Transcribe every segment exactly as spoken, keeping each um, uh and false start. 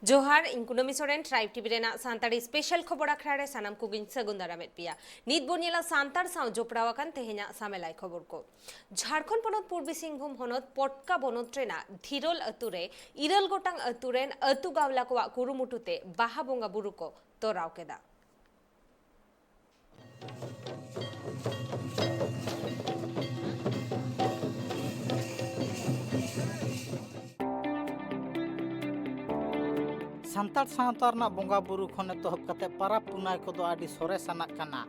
ᱡᱚᱦᱟᱨ, ᱤᱧ ᱠᱩᱱᱟᱹᱢᱤ ᱥᱚᱨᱮᱱ, ᱴᱨᱟᱭᱤᱵᱽ ᱴᱤᱵᱷᱤ ᱨᱮᱱᱟᱜ ᱥᱟᱱᱛᱟᱲᱤ ᱥᱯᱮᱥᱟᱞ ᱠᱷᱚᱵᱚᱨ ᱟᱠᱷᱲᱟ ᱨᱮ ᱥᱟᱱᱟᱢ ᱠᱚᱜᱮᱧ ᱥᱟᱹᱜᱩᱱ ᱫᱟᱨᱟᱢᱮᱫ ᱯᱮᱭᱟ᱾ ᱱᱤᱛ ᱵᱚᱱ ᱧᱮᱞᱟ ᱥᱟᱱᱛᱟᱲ ᱥᱟᱶ ᱡᱚᱯᱲᱟᱣ ᱟᱠᱟᱱ ᱛᱮᱦᱮᱧᱟᱜ ᱥᱟᱢᱮᱞᱟᱭ ᱠᱷᱚᱵᱚᱨ ᱠᱚ᱾ ᱡᱷᱟᱲᱠᱷᱚᱸᱰ ᱯᱚᱱᱚᱛ ᱯᱩᱨᱵᱤ ᱥᱤᱝᱵᱷᱩᱢ ᱦᱚᱱᱚᱛ ᱯᱚᱴᱠᱟ ᱵᱚᱱᱚᱛ ᱨᱮᱱᱟᱜ ᱫᱷᱤᱨᱳᱞ ᱟᱹᱛᱩ ᱨᱮ ᱤᱨᱟᱹᱞ ᱜᱚᱴᱟᱝ ᱟᱹᱛᱩ ᱨᱮᱱ ᱟᱹᱛᱩ ᱜᱟᱶᱞᱟ ᱠᱚᱣᱟᱜ ᱠᱩᱨᱩᱢᱩᱴᱩ ᱛᱮ ᱵᱟᱦᱟ ᱵᱚᱸᱜᱟ ᱵᱩᱨᱩ ᱠᱚ ᱛᱚᱨᱟᱣ ᱠᱮᱫᱟ᱾ ᱥᱟᱱᱛᱟᱲ ᱥᱟᱶᱛᱟ ᱨᱮᱱᱟᱜ ᱵᱚᱸᱜᱟ ᱵᱩᱨᱩ ᱠᱷᱚᱱ ᱮᱛᱚᱦᱚᱵ ᱠᱟᱛᱮ ᱯᱟᱨᱟᱵᱽ ᱯᱩᱱᱟᱹᱭ ᱠᱚᱫᱚ ᱟᱹᱰᱤ ᱥᱚᱨᱮᱥ ᱟᱱᱟᱜ ᱠᱟᱱᱟ᱾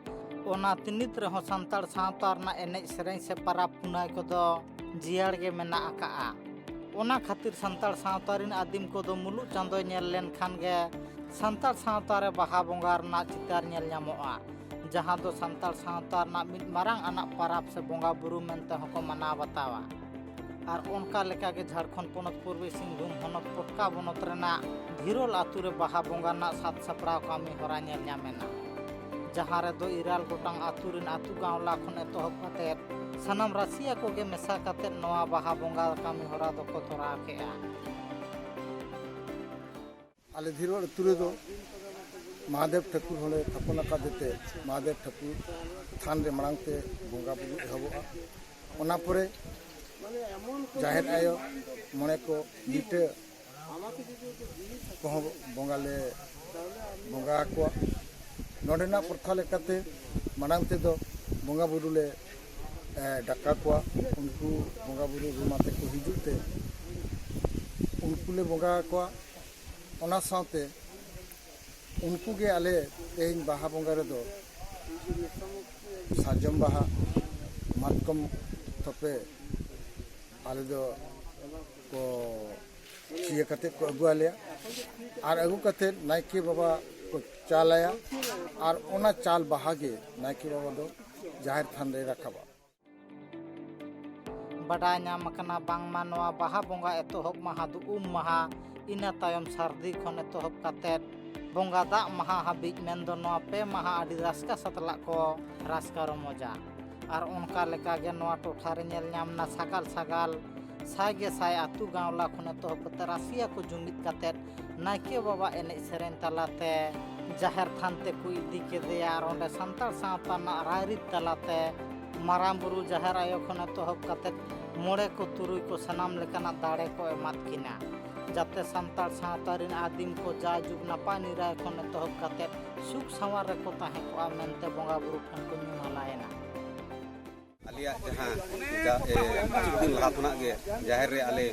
ᱚᱱᱟ ᱛᱤᱱᱤᱛ ᱨᱮᱦᱚᱸ ᱥᱟᱱᱛᱟᱲ ᱥᱟᱶᱛᱟ ᱨᱮᱱᱟᱜ ᱮᱱᱮᱡ ᱥᱮᱨᱮᱧ ᱥᱮ ᱯᱟᱨᱟᱵᱽ ᱯᱩᱱᱟᱹᱭ ᱠᱚᱫᱚ ᱡᱤᱭᱟᱹᱲ ᱜᱮ ᱢᱮᱱᱟᱜ ᱟᱠᱟᱜᱼᱟ᱾ ᱚᱱᱟ ᱠᱷᱟᱹᱛᱤᱨ ᱥᱟᱱᱛᱟᱲ ᱥᱟᱶᱛᱟ ᱨᱮᱱ ᱟᱹᱫᱤᱢ ᱠᱚᱫᱚ ᱢᱩᱞᱩᱜ ᱪᱟᱸᱫᱚᱭ ᱧᱮᱞ ᱞᱮᱱᱠᱷᱟᱱ ᱜᱮ ᱥᱟᱱᱛᱟᱲ ᱥᱟᱶᱛᱟ ᱨᱮ ᱵᱟᱦᱟ ᱵᱚᱸᱜᱟ ᱨᱮᱱᱟᱜ ᱪᱤᱛᱟᱹᱨ ᱧᱮᱞ ᱧᱟᱢᱚᱜᱼᱟ, ᱡᱟᱦᱟᱸ ᱫᱚ ᱥᱟᱱᱛᱟᱲ ᱥᱟᱶᱛᱟ ᱨᱮᱱᱟᱜ ᱢᱤᱫ ᱢᱟᱨᱟᱝ ᱟᱱᱟᱜ ᱯᱟᱨᱟᱵᱽ ᱥᱮ ᱵᱚᱸᱜᱟ ᱵᱩᱨᱩ ᱢᱮᱱᱛᱮ ᱦᱚᱸᱠᱚ ᱢᱟᱱᱟᱣ ᱵᱟᱛᱟᱣᱟ᱾ ᱟᱨ ᱚᱱᱠᱟ ᱞᱮᱠᱟᱜᱮ ᱡᱷᱟᱲᱠᱷᱚᱸᱰ ᱯᱚᱱᱚᱛ ᱯᱩᱨᱵᱤ ᱥᱤᱝᱵᱷᱩᱢ ᱦᱚᱱᱚᱛ ᱯᱚᱴᱠᱟ ᱵᱚᱱᱚᱛ ᱨᱮᱱᱟᱜ ᱫᱷᱤᱨᱳᱞ ᱟᱛᱳ ᱨᱮ ᱵᱟᱦᱟ ᱵᱚᱸᱜᱟ ᱨᱮᱱᱟᱜ ᱥᱟᱡᱽ ᱥᱟᱯᱲᱟᱣ ᱠᱟᱹᱢᱤ ᱦᱚᱨᱟ ᱧᱮᱞ ᱧᱟᱢᱮᱱᱟ, ᱡᱟᱦᱟᱸ ᱨᱮᱫᱚ ᱤᱨᱟᱞ ᱜᱚᱴᱟᱝ ᱟᱛᱳ ᱨᱮᱱ ᱟᱛᱳ ᱜᱟᱶᱞᱟ ᱠᱷᱚᱱ ᱮᱛᱚᱦᱚᱵ ᱠᱟᱛᱮ ᱥᱟᱱᱟᱢ ᱨᱟᱹᱥᱤᱭᱟ ᱠᱚᱜᱮ ᱢᱮᱥᱟ ᱠᱟᱛᱮ ᱱᱚᱣᱟ ᱵᱟᱦᱟ ᱵᱚᱸᱜᱟ ᱠᱟᱹᱢᱤ ᱦᱚᱨᱟ ᱫᱚᱠᱚ ᱛᱚᱨᱟᱣ ᱠᱮᱜᱼᱟ᱾ ᱟᱞᱮ ᱫᱷᱤᱨᱳᱞ ᱟᱹᱛᱩ ᱨᱮᱫᱚ ᱢᱟᱦᱟᱫᱮᱵ ᱴᱷᱟᱹᱠᱩᱨ ᱦᱚᱸᱞᱮ ᱛᱷᱟᱯᱚᱱ ᱟᱠᱟᱫᱮ ᱛᱮ ᱢᱟᱦᱟᱫᱮᱵ ᱴᱷᱟᱹᱠᱩᱨ ᱛᱷᱟᱱ ᱨᱮ ᱢᱟᱲᱟᱝ ᱛᱮ ᱵᱚᱸᱜᱟ ᱵᱩᱨᱩ ᱮᱦᱚᱵᱚᱜᱼᱟ᱾ ᱚᱱᱟ ᱯᱚᱨᱮ ᱡᱟᱦᱮᱨ ᱟᱭᱳ, ᱢᱚᱬᱮ ᱠᱚ, ᱞᱤᱴᱟᱹ ᱠᱚᱦᱚᱸ ᱵᱚᱸᱜᱟ ᱞᱮ ᱵᱚᱸᱜᱟ ᱟᱠᱚᱣᱟ᱾ ᱱᱚᱰᱮᱱᱟᱜ ᱯᱨᱚᱛᱷᱟ ᱞᱮᱠᱟᱛᱮ ᱢᱟᱲᱟᱝ ᱛᱮᱫᱚ ᱵᱚᱸᱜᱟ ᱵᱩᱨᱩ ᱞᱮ, ᱮ, ᱰᱟᱠᱟ ᱠᱚᱣᱟ᱾ ᱩᱱᱠᱩ ᱵᱚᱸᱜᱟ ᱵᱩᱨᱩ ᱨᱩᱢ ᱟᱛᱮ ᱠᱚ ᱦᱤᱡᱩᱜ ᱛᱮ ᱩᱱᱠᱩ ᱞᱮ ᱵᱚᱸᱜᱟ ᱟᱠᱚᱣᱟ᱾ ᱚᱱᱟ ᱥᱟᱶᱛᱮ ᱩᱱᱠᱩ ᱜᱮ ᱟᱞᱮ ᱛᱮᱦᱮᱧ ᱵᱟᱦᱟ ᱵᱚᱸᱜᱟ ᱨᱮᱫᱚ ᱥᱟᱨᱡᱚᱢ ᱵᱟᱦᱟ, ᱢᱟᱛᱠᱚᱢ ᱛᱚᱯᱮ ᱟᱞᱮ ᱫᱚ ᱠᱚ ᱪᱤᱭᱟᱹ ᱠᱟᱛᱮ ᱠᱚ ᱟᱹᱜᱩ ᱟᱞᱮᱭᱟ᱾ ᱟᱨ ᱟᱹᱜᱩ ᱠᱟᱛᱮ ᱱᱟᱭᱠᱮ ᱵᱟᱵᱟ ᱠᱚ ᱪᱟᱞ ᱟᱭᱟ᱾ ᱟᱨ ᱚᱱᱟ ᱪᱟᱞ ᱵᱟᱦᱟ ᱜᱮ ᱱᱟᱭᱠᱮ ᱵᱟᱵᱟ ᱫᱚ ᱡᱟᱦᱮᱨ ᱛᱷᱟᱱ ᱨᱮᱭ ᱨᱟᱠᱟᱵᱟ᱾ ᱵᱟᱰᱟᱭ ᱧᱟᱢ ᱟᱠᱟᱱᱟ ᱵᱟᱝᱢᱟ ᱱᱚᱣᱟ ᱵᱟᱦᱟ ᱵᱚᱸᱜᱟ ᱮᱛᱚᱦᱚᱵ ᱢᱟᱦᱟ ᱫᱚ ᱩᱢ ᱢᱟᱦᱟ, ᱤᱱᱟᱹ ᱛᱟᱭᱚᱢ ᱥᱟᱹᱨᱫᱤ ᱠᱷᱚᱱ ᱮᱛᱚᱦᱚᱵ ᱠᱟᱛᱮ ᱵᱚᱸᱜᱟ ᱫᱟᱜ ᱢᱟᱦᱟ ᱦᱟᱹᱵᱤᱡ, ᱢᱮᱱᱫᱚ ᱱᱚᱣᱟ ᱯᱮ ᱢᱟᱦᱟ ᱟᱹᱰᱤ ᱨᱟᱹᱥᱠᱟᱹ ᱥᱟᱛᱞᱟᱜ ᱠᱚ ᱨᱟᱹᱥᱠᱟᱹ ᱨᱚᱢᱚᱡᱟ᱾ ᱟᱨ ᱚᱱᱠᱟ ᱞᱮᱠᱟᱜᱮ ᱱᱚᱣᱟ ᱴᱚᱴᱷᱟ ᱨᱮ ᱧᱮᱞ ᱧᱟᱢ ᱮᱱᱟ ᱥᱟᱜᱟᱞ ᱥᱟᱜᱟᱞ ᱥᱟᱭ ᱜᱮ ᱥᱟᱭ ᱟᱹᱛᱩ ᱜᱟᱶᱞᱟ ᱠᱷᱚᱱ ᱮᱛᱚᱦᱚᱵ ᱠᱟᱛᱮ ᱨᱟᱹᱥᱤᱭᱟ ᱠᱚ ᱡᱩᱢᱤᱫ ᱠᱟᱛᱮ ᱱᱟᱭᱠᱮ ᱵᱟᱵᱟ ᱮᱱᱮᱡ ᱥᱮᱨᱮᱧ ᱛᱟᱞᱟᱛᱮ ᱡᱟᱦᱮᱨ ᱛᱷᱟᱱ ᱛᱮᱠᱚ ᱤᱫᱤ ᱠᱮᱫᱮᱭᱟ ᱟᱨ ᱚᱸᱰᱮ ᱥᱟᱱᱛᱟᱲ ᱥᱟᱶᱛᱟ ᱨᱮᱱᱟᱜ ᱨᱟᱭᱨᱤᱛ ᱛᱟᱞᱟᱛᱮ ᱢᱟᱨᱟᱝ ᱵᱩᱨᱩ ᱡᱟᱦᱮᱨ ᱟᱭᱳ ᱠᱷᱚᱱ ᱮᱛᱚᱦᱚᱵ ᱠᱟᱛᱮ ᱢᱚᱬᱮ ᱠᱚ ᱛᱩᱨᱩᱭ ᱠᱚ ᱥᱟᱱᱟᱢ ᱞᱮᱠᱟᱱᱟᱜ ᱫᱟᱲᱮ ᱠᱚ ᱮᱢᱟᱫ ᱠᱤᱱᱟ, ᱡᱟᱛᱮ ᱥᱟᱱᱛᱟᱲ ᱥᱟᱶᱛᱟ ᱨᱮᱱ ᱟᱹᱫᱤᱢ ᱠᱚ ᱡᱟᱭᱡᱩᱜᱽ ᱱᱟᱯᱟᱭ ᱱᱤᱨᱟᱭ ᱠᱷᱚᱱ ᱮᱛᱚᱦᱚᱵ ᱠᱟᱛᱮ ᱥᱩᱠ ᱥᱟᱶᱟᱨ ᱨᱮᱠᱚ ᱛᱟᱦᱮᱸ ᱠᱚᱜᱼᱟ ᱢᱮᱱᱛᱮ ᱵᱚᱸᱜᱟ ᱵᱩᱨᱩ ᱴᱷᱮᱱ ᱠᱚ ᱧᱩᱢ ᱦᱟᱞᱟᱭᱮᱱᱟ᱾ ᱟᱞᱮᱭᱟᱜ ᱡᱟᱦᱟᱸ ᱡᱟ-, ᱮ, ᱠᱤᱪᱷᱩ ᱫᱤᱱ ᱞᱟᱦᱟ ᱠᱷᱚᱱᱟᱜ ᱜᱮ ᱡᱟᱦᱮᱨ ᱨᱮ ᱟᱞᱮ,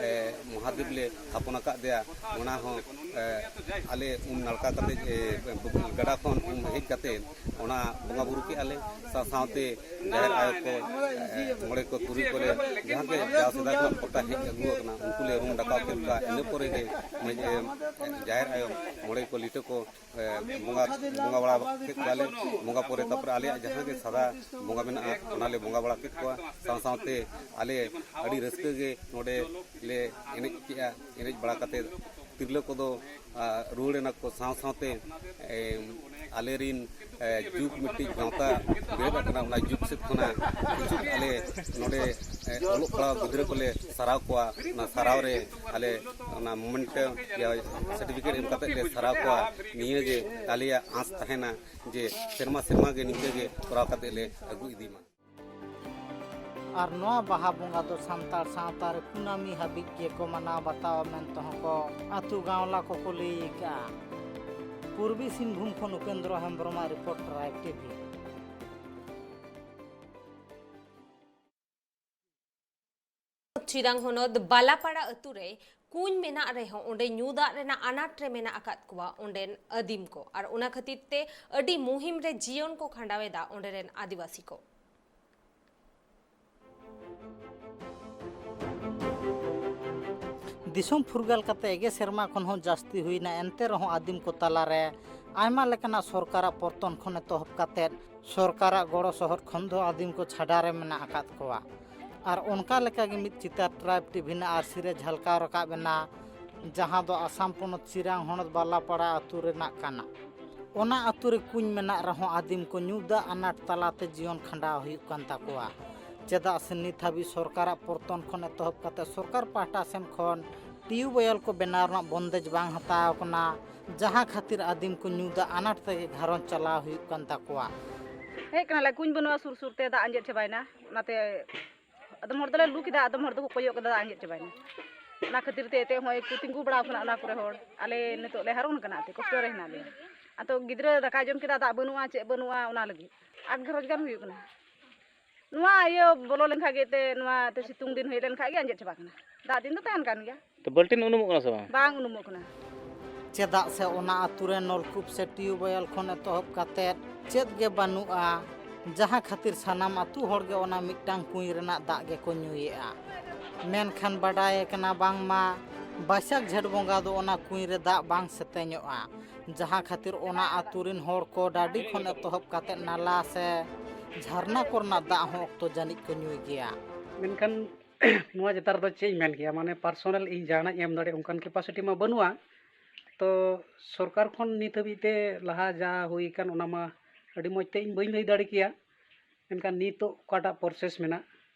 ᱮ, ᱢᱚᱦᱟᱫᱮᱵ ᱞᱮ ᱛᱷᱟᱯᱚᱱ ᱟᱠᱟᱫᱮᱭᱟ, ᱚᱱᱟ ᱦᱚᱸ, ᱮ, ᱟᱞᱮ ᱩᱢ ᱱᱟᱲᱠᱟ ᱠᱟᱛᱮ, ᱮ, ᱜᱟᱰᱟ ᱠᱷᱚᱱ ᱩᱢ ᱦᱮᱡ ᱠᱟᱛᱮ ᱚᱱᱟ ᱵᱚᱸᱜᱟ ᱵᱩᱨᱩ ᱠᱮᱜᱼᱟ ᱞᱮ᱾ ᱥᱟᱶ ᱥᱟᱶᱛᱮ ᱡᱟᱦᱮᱨ ᱟᱭᱳ ᱠᱚ, ᱮ, ᱢᱚᱬᱮ ᱠᱚ ᱛᱩᱨᱩᱭ ᱠᱚᱞᱮ ᱡᱟᱦᱟᱸ ᱜᱮ ᱡᱟᱣ ᱥᱮᱫᱟᱭ ᱠᱷᱚᱱᱟᱜ ᱯᱟᱛᱟ ᱦᱮᱡ ᱟᱹᱜᱩ ᱟᱠᱟᱱᱟ, ᱩᱱᱠᱩ ᱞᱮ ᱨᱩᱢ ᱰᱟᱠᱟᱣ ᱠᱮᱫ ᱠᱚᱣᱟ᱾ ᱤᱱᱟᱹ ᱯᱚᱨᱮ ᱜᱮ ᱢᱟᱹᱡᱷᱤ, ᱮ, ᱡᱟᱦᱮᱨ ᱟᱭᱳ ᱢᱚᱬᱮ ᱠᱚ ᱞᱤᱴᱟᱹ ᱠᱚ ᱮ, ᱵᱚᱸᱜᱟ, ᱵᱚᱸᱜᱟ ᱵᱟᱲᱟ ᱠᱮᱫ ᱠᱚᱣᱟᱞᱮ᱾ ᱵᱚᱸᱜᱟ ᱯᱚᱨᱮ ᱛᱟᱨᱯᱚᱨᱮ ᱟᱞᱮᱭᱟᱜ ᱡᱟᱦᱟᱸ ᱜᱮ ᱥᱟᱫᱟ ᱵᱚᱸᱜᱟ ᱢᱮᱱᱟᱜᱼᱟ, ᱚᱱᱟᱞᱮ ᱵᱚᱸᱜᱟ ᱵᱟᱲᱟ ᱠᱮᱫ ᱠᱚᱣᱟ᱾ ᱥᱟᱶ ᱥᱟᱶᱛᱮ ᱟᱞᱮ ᱟᱹᱰᱤ ᱨᱟᱹᱥᱠᱟᱹ ᱜᱮ ᱱᱚᱰᱮ ᱞᱮ ᱮᱱᱮᱡ ᱠᱮᱜᱼᱟ᱾ ᱮᱱᱮᱡ ᱵᱟᱲᱟ ᱠᱟᱛᱮ ᱛᱤᱨᱞᱟᱹ ᱠᱚᱫᱚ, ᱟ, ᱨᱩᱣᱟᱹᱲ ᱮᱱᱟ ᱠᱚ᱾ ᱥᱟᱶ ᱥᱟᱶᱛᱮ, ᱮ, ᱟᱞᱮ ᱨᱤᱱ, ᱮ, ᱡᱩᱜᱽ ᱢᱤᱫᱴᱤᱡ ᱜᱟᱶᱛᱟ ᱵᱮᱨᱮᱫ ᱟᱠᱟᱱᱟ, ᱚᱱᱟ ᱡᱩᱜᱽ ᱥᱮᱫ ᱠᱷᱚᱱᱟᱜ ᱠᱤᱪᱷᱩ ᱟᱞᱮ ᱱᱚᱰᱮ, ᱮ, ᱚᱞᱚᱜ ᱯᱟᱲᱦᱟᱣ ᱜᱤᱫᱽᱨᱟᱹ ᱠᱚᱞᱮ ᱥᱟᱨᱦᱟᱣ ᱠᱚᱣᱟ᱾ ᱚᱱᱟ ᱥᱟᱨᱦᱟᱣ ᱨᱮ ᱟᱞᱮ ᱚᱱᱟ ᱢᱚᱢᱮᱱᱴ ᱭᱟ ᱥᱟᱨᱴᱤᱯᱷᱤᱠᱮᱴ ᱮᱢ ᱠᱟᱛᱮ ᱞᱮ ᱥᱟᱨᱦᱟᱣ ᱠᱚᱣᱟ᱾ ᱱᱤᱭᱟᱹ ᱜᱮ ᱟᱞᱮᱭᱟᱜ ᱟᱸᱥ ᱛᱟᱦᱮᱱᱟ ᱡᱮ ᱥᱮᱨᱢᱟ ᱥᱮᱨᱢᱟ ᱜᱮ ᱱᱤᱝᱠᱟᱹ ᱜᱮ ᱠᱚᱨᱟᱣ ᱠᱟᱛᱮ ᱞᱮ ᱟᱹᱜᱩ ᱤᱫᱤ ᱢᱟ᱾ ᱟᱨ ᱱᱚᱣᱟ ᱵᱟᱦᱟ ᱵᱚᱸᱜᱟ ᱫᱚ ᱥᱟᱱᱛᱟᱲ ᱥᱟᱶᱛᱟ ᱨᱮ ᱠᱩᱱᱟᱹᱢᱤ ᱦᱟᱹᱵᱤᱡ ᱜᱮᱠᱚ ᱢᱟᱱᱟᱣ ᱵᱟᱛᱟᱣᱟ ᱢᱮᱱᱛᱮ ᱦᱚᱸ ᱠᱚ ᱟᱹᱛᱩ ᱜᱟᱶᱞᱟ ᱠᱚᱠᱚ ᱞᱟᱹᱭ ᱟᱠᱟᱫᱼᱟ᱾ ᱯᱩᱨᱵᱤ ᱥᱤᱝᱵᱷᱩᱢ ᱠᱷᱚᱱ ᱩᱯᱮᱱᱫᱨᱚ ᱦᱮᱢᱵᱨᱚᱢᱟᱜ ᱨᱤᱯᱳᱨᱴ, ᱴᱨᱟᱭᱤᱵᱽ ᱴᱤᱵᱷᱤ᱾ ᱪᱤᱨᱟᱝ ᱦᱚᱱᱚᱛ ᱵᱟᱞᱟᱯᱟᱲᱟ ᱟᱹᱛᱩ ᱨᱮ ᱠᱩᱧ ᱢᱮᱱᱟᱜ ᱨᱮᱦᱚᱸ ᱚᱸᱰᱮ ᱧᱩ ᱫᱟᱜ ᱨᱮᱱᱟᱜ ᱟᱱᱟᱴ ᱨᱮ ᱢᱮᱱᱟᱜ ᱟᱠᱟᱫ ᱠᱚᱣᱟ ᱚᱸᱰᱮᱱ ᱟᱹᱫᱤᱢ ᱠᱚ᱾ ᱟᱨ ᱚᱱᱟ ᱠᱷᱟᱹᱛᱤᱨ ᱛᱮ ᱟᱹᱰᱤ ᱢᱩᱦᱤᱢ ᱨᱮ ᱡᱤᱭᱚᱱ ᱠᱚ ᱠᱷᱟᱸᱰᱟᱣ ᱮᱫᱟ ᱚᱸᱰᱮ ᱨᱮᱱ ᱟᱹᱫᱤᱵᱟᱹᱥᱤ ᱠᱚ᱾ ᱫᱤᱥᱚᱢ ᱯᱷᱩᱨᱜᱟᱹᱞ ᱠᱟᱛᱮ ᱜᱮ ᱥᱮᱨᱢᱟ ᱠᱷᱚᱱ ᱦᱚᱸ ᱡᱟᱹᱥᱛᱤ ᱦᱩᱭᱱᱟ, ᱮᱱᱛᱮ ᱨᱮᱦᱚᱸ ᱟᱹᱫᱤᱢ ᱠᱚ ᱛᱟᱞᱟᱨᱮ ᱟᱭᱢᱟ ᱞᱮᱠᱟᱱᱟᱜ ᱥᱚᱨᱠᱟᱨᱟᱜ ᱯᱚᱨᱛᱚᱱ ᱠᱷᱚᱱ ᱮᱛᱚᱦᱚᱵ ᱠᱟᱛᱮ ᱥᱚᱨᱠᱟᱨᱟᱜ ᱜᱚᱲᱚ ᱥᱚᱦᱚᱫ ᱠᱷᱚᱱ ᱫᱚ ᱟᱹᱫᱤᱢ ᱠᱚ ᱪᱷᱟᱰᱟ ᱨᱮ ᱢᱮᱱᱟᱜ ᱟᱠᱟᱫ ᱠᱚᱣᱟ᱾ ᱟᱨ ᱚᱱᱠᱟ ᱞᱮᱠᱟᱜᱮ ᱢᱤᱫ ᱪᱤᱛᱟᱹᱨ ᱴᱨᱟᱭᱤᱵᱽ ᱴᱤᱵᱷᱤ ᱨᱮᱱᱟᱜ ᱟᱹᱨᱥᱤ ᱨᱮ ᱡᱷᱟᱞᱠᱟᱣ ᱨᱟᱠᱟᱵ ᱮᱱᱟ, ᱡᱟᱦᱟᱸ ᱫᱚ ᱟᱥᱟᱢ ᱯᱚᱱᱚᱛ ᱪᱤᱨᱟᱝ ᱦᱚᱱᱚᱛ ᱵᱟᱞᱟᱯᱟᱲᱟ ᱟᱹᱛᱩ ᱨᱮᱱᱟᱜ ᱠᱟᱱᱟ᱾ ᱚᱱᱟ ᱟᱹᱛᱩ ᱨᱮ ᱠᱩᱧ ᱢᱮᱱᱟᱜ ᱨᱮᱦᱚᱸ ᱟᱹᱫᱤᱢ ᱠᱚ ᱧᱩ ᱫᱟᱜ ᱟᱱᱟᱴ ᱛᱟᱞᱟᱛᱮ ᱡᱤᱭᱚᱱ ᱠᱷᱟᱸᱰᱟᱣ ᱦᱩᱭᱩᱜ ᱠᱟᱱ ᱛᱟᱠᱚᱣᱟ᱾ ᱪᱮᱫᱟᱜ ᱥᱮ ᱱᱤᱛ ᱦᱟᱹᱵᱤᱡ ᱥᱚᱨᱠᱟᱨᱟᱜ ᱯᱚᱨᱛᱚᱱ ᱠᱷᱚᱱ ᱮᱛᱚᱦᱚᱵ ᱠᱟᱛᱮ ᱥᱚᱨᱠᱟᱨ ᱯᱟᱦᱴᱟ ᱥᱮᱱ ᱠᱷᱚᱱ ᱴᱤᱭᱩᱵᱽᱣᱮᱞ ᱠᱚ ᱵᱮᱱᱟᱣ ᱨᱮᱱᱟᱜ ᱵᱚᱱᱫᱮᱡᱽ ᱵᱟᱝ ᱦᱟᱛᱟᱣ ᱟᱠᱟᱱᱟ, ᱡᱟᱦᱟᱸ ᱠᱷᱟᱹᱛᱤᱨ ᱟᱹᱫᱤᱢ ᱠᱚ ᱧᱩ ᱫᱟᱜ ᱟᱱᱟᱴ ᱛᱮᱜᱮ ᱜᱷᱟᱨᱚᱸᱡᱽ ᱪᱟᱞᱟᱣ ᱦᱩᱭᱩᱜ ᱠᱟᱱ ᱛᱟᱠᱚᱣᱟ᱾ ᱦᱮᱡ ᱠᱟᱱᱟᱞᱮ, ᱠᱩᱧ ᱵᱟᱹᱱᱩᱜᱼᱟ ᱥᱩᱨ ᱥᱩᱨ ᱛᱮ, ᱫᱟᱜ ᱟᱸᱡᱮᱫ ᱪᱟᱵᱟᱭᱮᱱᱟ, ᱚᱱᱟᱛᱮ ᱟᱫᱚᱢ ᱦᱚᱲ ᱫᱚᱞᱮ ᱞᱩ ᱠᱮᱫᱟ, ᱟᱫᱚᱢ ᱦᱚᱲ ᱫᱚᱠᱚ ᱠᱚᱭᱚᱜ ᱠᱮᱫᱟ, ᱫᱟᱜ ᱟᱸᱡᱮᱫ ᱪᱟᱵᱟᱭᱮᱱᱟ᱾ ᱚᱱᱟ ᱠᱷᱟᱹᱛᱤᱨ ᱛᱮ ᱮᱱᱛᱮ ᱦᱚᱸᱜᱼᱚᱭ ᱠᱚ ᱛᱤᱸᱜᱩ ᱵᱟᱲᱟᱣ ᱠᱟᱱᱟ ᱚᱱᱟ ᱠᱚᱨᱮ ᱦᱚᱲ᱾ ᱟᱞᱮ ᱱᱤᱛᱚᱜ ᱞᱮ ᱦᱟᱨᱚᱱ ᱠᱟᱱᱟ, ᱮᱱᱛᱮ ᱠᱚᱥᱴᱚ ᱨᱮ ᱦᱮᱱᱟᱜ ᱞᱮᱭᱟ᱾ ᱟᱫᱚ ᱜᱤᱫᱽᱨᱟᱹ ᱫᱟᱠᱟᱭ ᱡᱚᱢ ᱠᱮᱫᱟ, ᱫᱟᱜ ᱵᱟᱹᱱᱩᱜᱼᱟ, ᱪᱮᱫ ᱵᱟᱹᱱᱩᱜᱼᱟ, ᱚᱱᱟ ᱞᱟᱹᱜᱤᱫ ᱟᱴ ᱜᱷᱟᱨᱚᱸᱡᱽ ᱜᱟᱱ ᱦᱩᱭᱩᱜ ᱠᱟᱱᱟ᱾ ᱱᱚᱣᱟ ᱤᱭᱟᱹ ᱵᱚᱞᱚ ᱞᱮᱱᱠᱷᱟᱱ ᱜᱮ ᱮᱱᱛᱮ, ᱱᱚᱣᱟ ᱛᱮ ᱥᱤᱛᱩᱝ ᱫᱤᱱ ᱦᱩᱭ ᱞᱮᱱᱠᱷᱟᱱ ᱜᱮ ᱟᱸᱡᱮᱫ ᱪᱟᱵᱟᱜ ᱠᱟᱱᱟ᱾ ᱫᱟᱜ ᱫᱤᱱ ᱫᱚ ᱛᱟᱦᱮᱱ ᱠᱟᱱ ᱜᱮᱭᱟ᱾ ᱛᱚ ᱵᱟᱹᱞᱴᱤᱱ ᱩᱱᱩᱢᱚᱜ ᱠᱟᱱᱟ ᱥᱮ ᱵᱟᱝ? ᱵᱟᱝ ᱩᱱᱩᱢᱚᱜ ᱠᱟᱱᱟ᱾ ᱪᱮᱫᱟᱜ ᱥᱮ ᱚᱱᱟ ᱟᱹᱛᱩ ᱨᱮ ᱱᱚᱞᱠᱩᱯ ᱥᱮ ᱴᱤᱭᱩᱵᱽᱣᱮᱞ ᱠᱷᱚᱱ ᱮᱛᱚᱦᱚᱵ ᱠᱟᱛᱮᱫ ᱪᱮᱫ ᱜᱮ ᱵᱟᱹᱱᱩᱜᱼᱟ, ᱡᱟᱦᱟᱸ ᱠᱷᱟᱹᱛᱤᱨ ᱥᱟᱱᱟᱢ ᱟᱹᱛᱩ ᱦᱚᱲ ᱜᱮ ᱚᱱᱟ ᱢᱤᱫᱴᱟᱝ ᱠᱩᱧ ᱨᱮᱱᱟᱜ ᱫᱟᱜ ᱜᱮᱠᱚ ᱧᱩᱭᱮᱫᱼᱟ᱾ ᱢᱮᱱᱠᱷᱟᱱ ᱵᱟᱰᱟᱭ ᱟᱠᱟᱱᱟ ᱵᱟᱝᱢᱟ ᱵᱟᱹᱭᱥᱟᱹᱠᱷ ᱡᱷᱮᱸᱴ ᱵᱚᱸᱜᱟ ᱫᱚ ᱚᱱᱟ ᱠᱩᱧ ᱨᱮ ᱫᱟᱜ ᱵᱟᱝ ᱥᱮᱛᱮᱧᱚᱜᱼᱟ, ᱡᱟᱦᱟᱸ ᱠᱷᱟᱹᱛᱤᱨ ᱚᱱᱟ ᱟᱹᱛᱩ ᱨᱤᱱ ᱦᱚᱲ ᱠᱚ ᱰᱟᱹᱰᱤ ᱠᱷᱚᱱ ᱮᱛᱚᱦᱚᱵ ᱠᱟᱛᱮᱫ ᱱᱟᱞᱟ ᱥᱮ ᱡᱷᱟᱨᱱᱟ ᱠᱚᱨᱮᱱᱟᱜ ᱫᱟᱜ ᱦᱚᱸ ᱚᱠᱛᱚ ᱡᱟᱹᱱᱤᱡ ᱠᱚ ᱧᱩᱭ ᱜᱮᱭᱟ᱾ ᱢᱮᱱᱠᱷᱟᱱ ᱱᱚᱣᱟ ᱪᱮᱛᱟᱱ ᱨᱮᱫᱚ ᱪᱮᱫ ᱤᱧ ᱢᱮᱱ ᱠᱮᱭᱟ, ᱢᱟᱱᱮ ᱯᱟᱨᱥᱚᱱᱟᱞ ᱤᱧ ᱡᱟᱦᱟᱱᱟᱜ ᱤᱧ ᱮᱢ ᱫᱟᱲᱮᱭᱟᱜ ᱚᱱᱠᱟᱱ ᱠᱮᱯᱟᱥᱤᱴᱤ ᱢᱟ ᱵᱟᱹᱱᱩᱜᱼᱟ᱾ ᱛᱚ ᱥᱚᱨᱠᱟᱨ ᱠᱷᱚᱱ ᱱᱤᱛ ᱦᱟᱹᱵᱤᱡ ᱛᱮ ᱞᱟᱦᱟ ᱡᱟ ᱦᱩᱭ ᱟᱠᱟᱱ ᱚᱱᱟ ᱢᱟ ᱟᱹᱰᱤ ᱢᱚᱡᱽ ᱛᱮ ᱤᱧ ᱵᱟᱹᱧ ᱞᱟᱹᱭ ᱫᱟᱲᱮ ᱠᱮᱭᱟ᱾ ᱢᱮᱱᱠᱷᱟᱱ ᱱᱤᱛᱚᱜ ᱚᱠᱟᱴᱟᱜ ᱯᱨᱚᱥᱮᱥ ᱢᱮᱱᱟᱜ,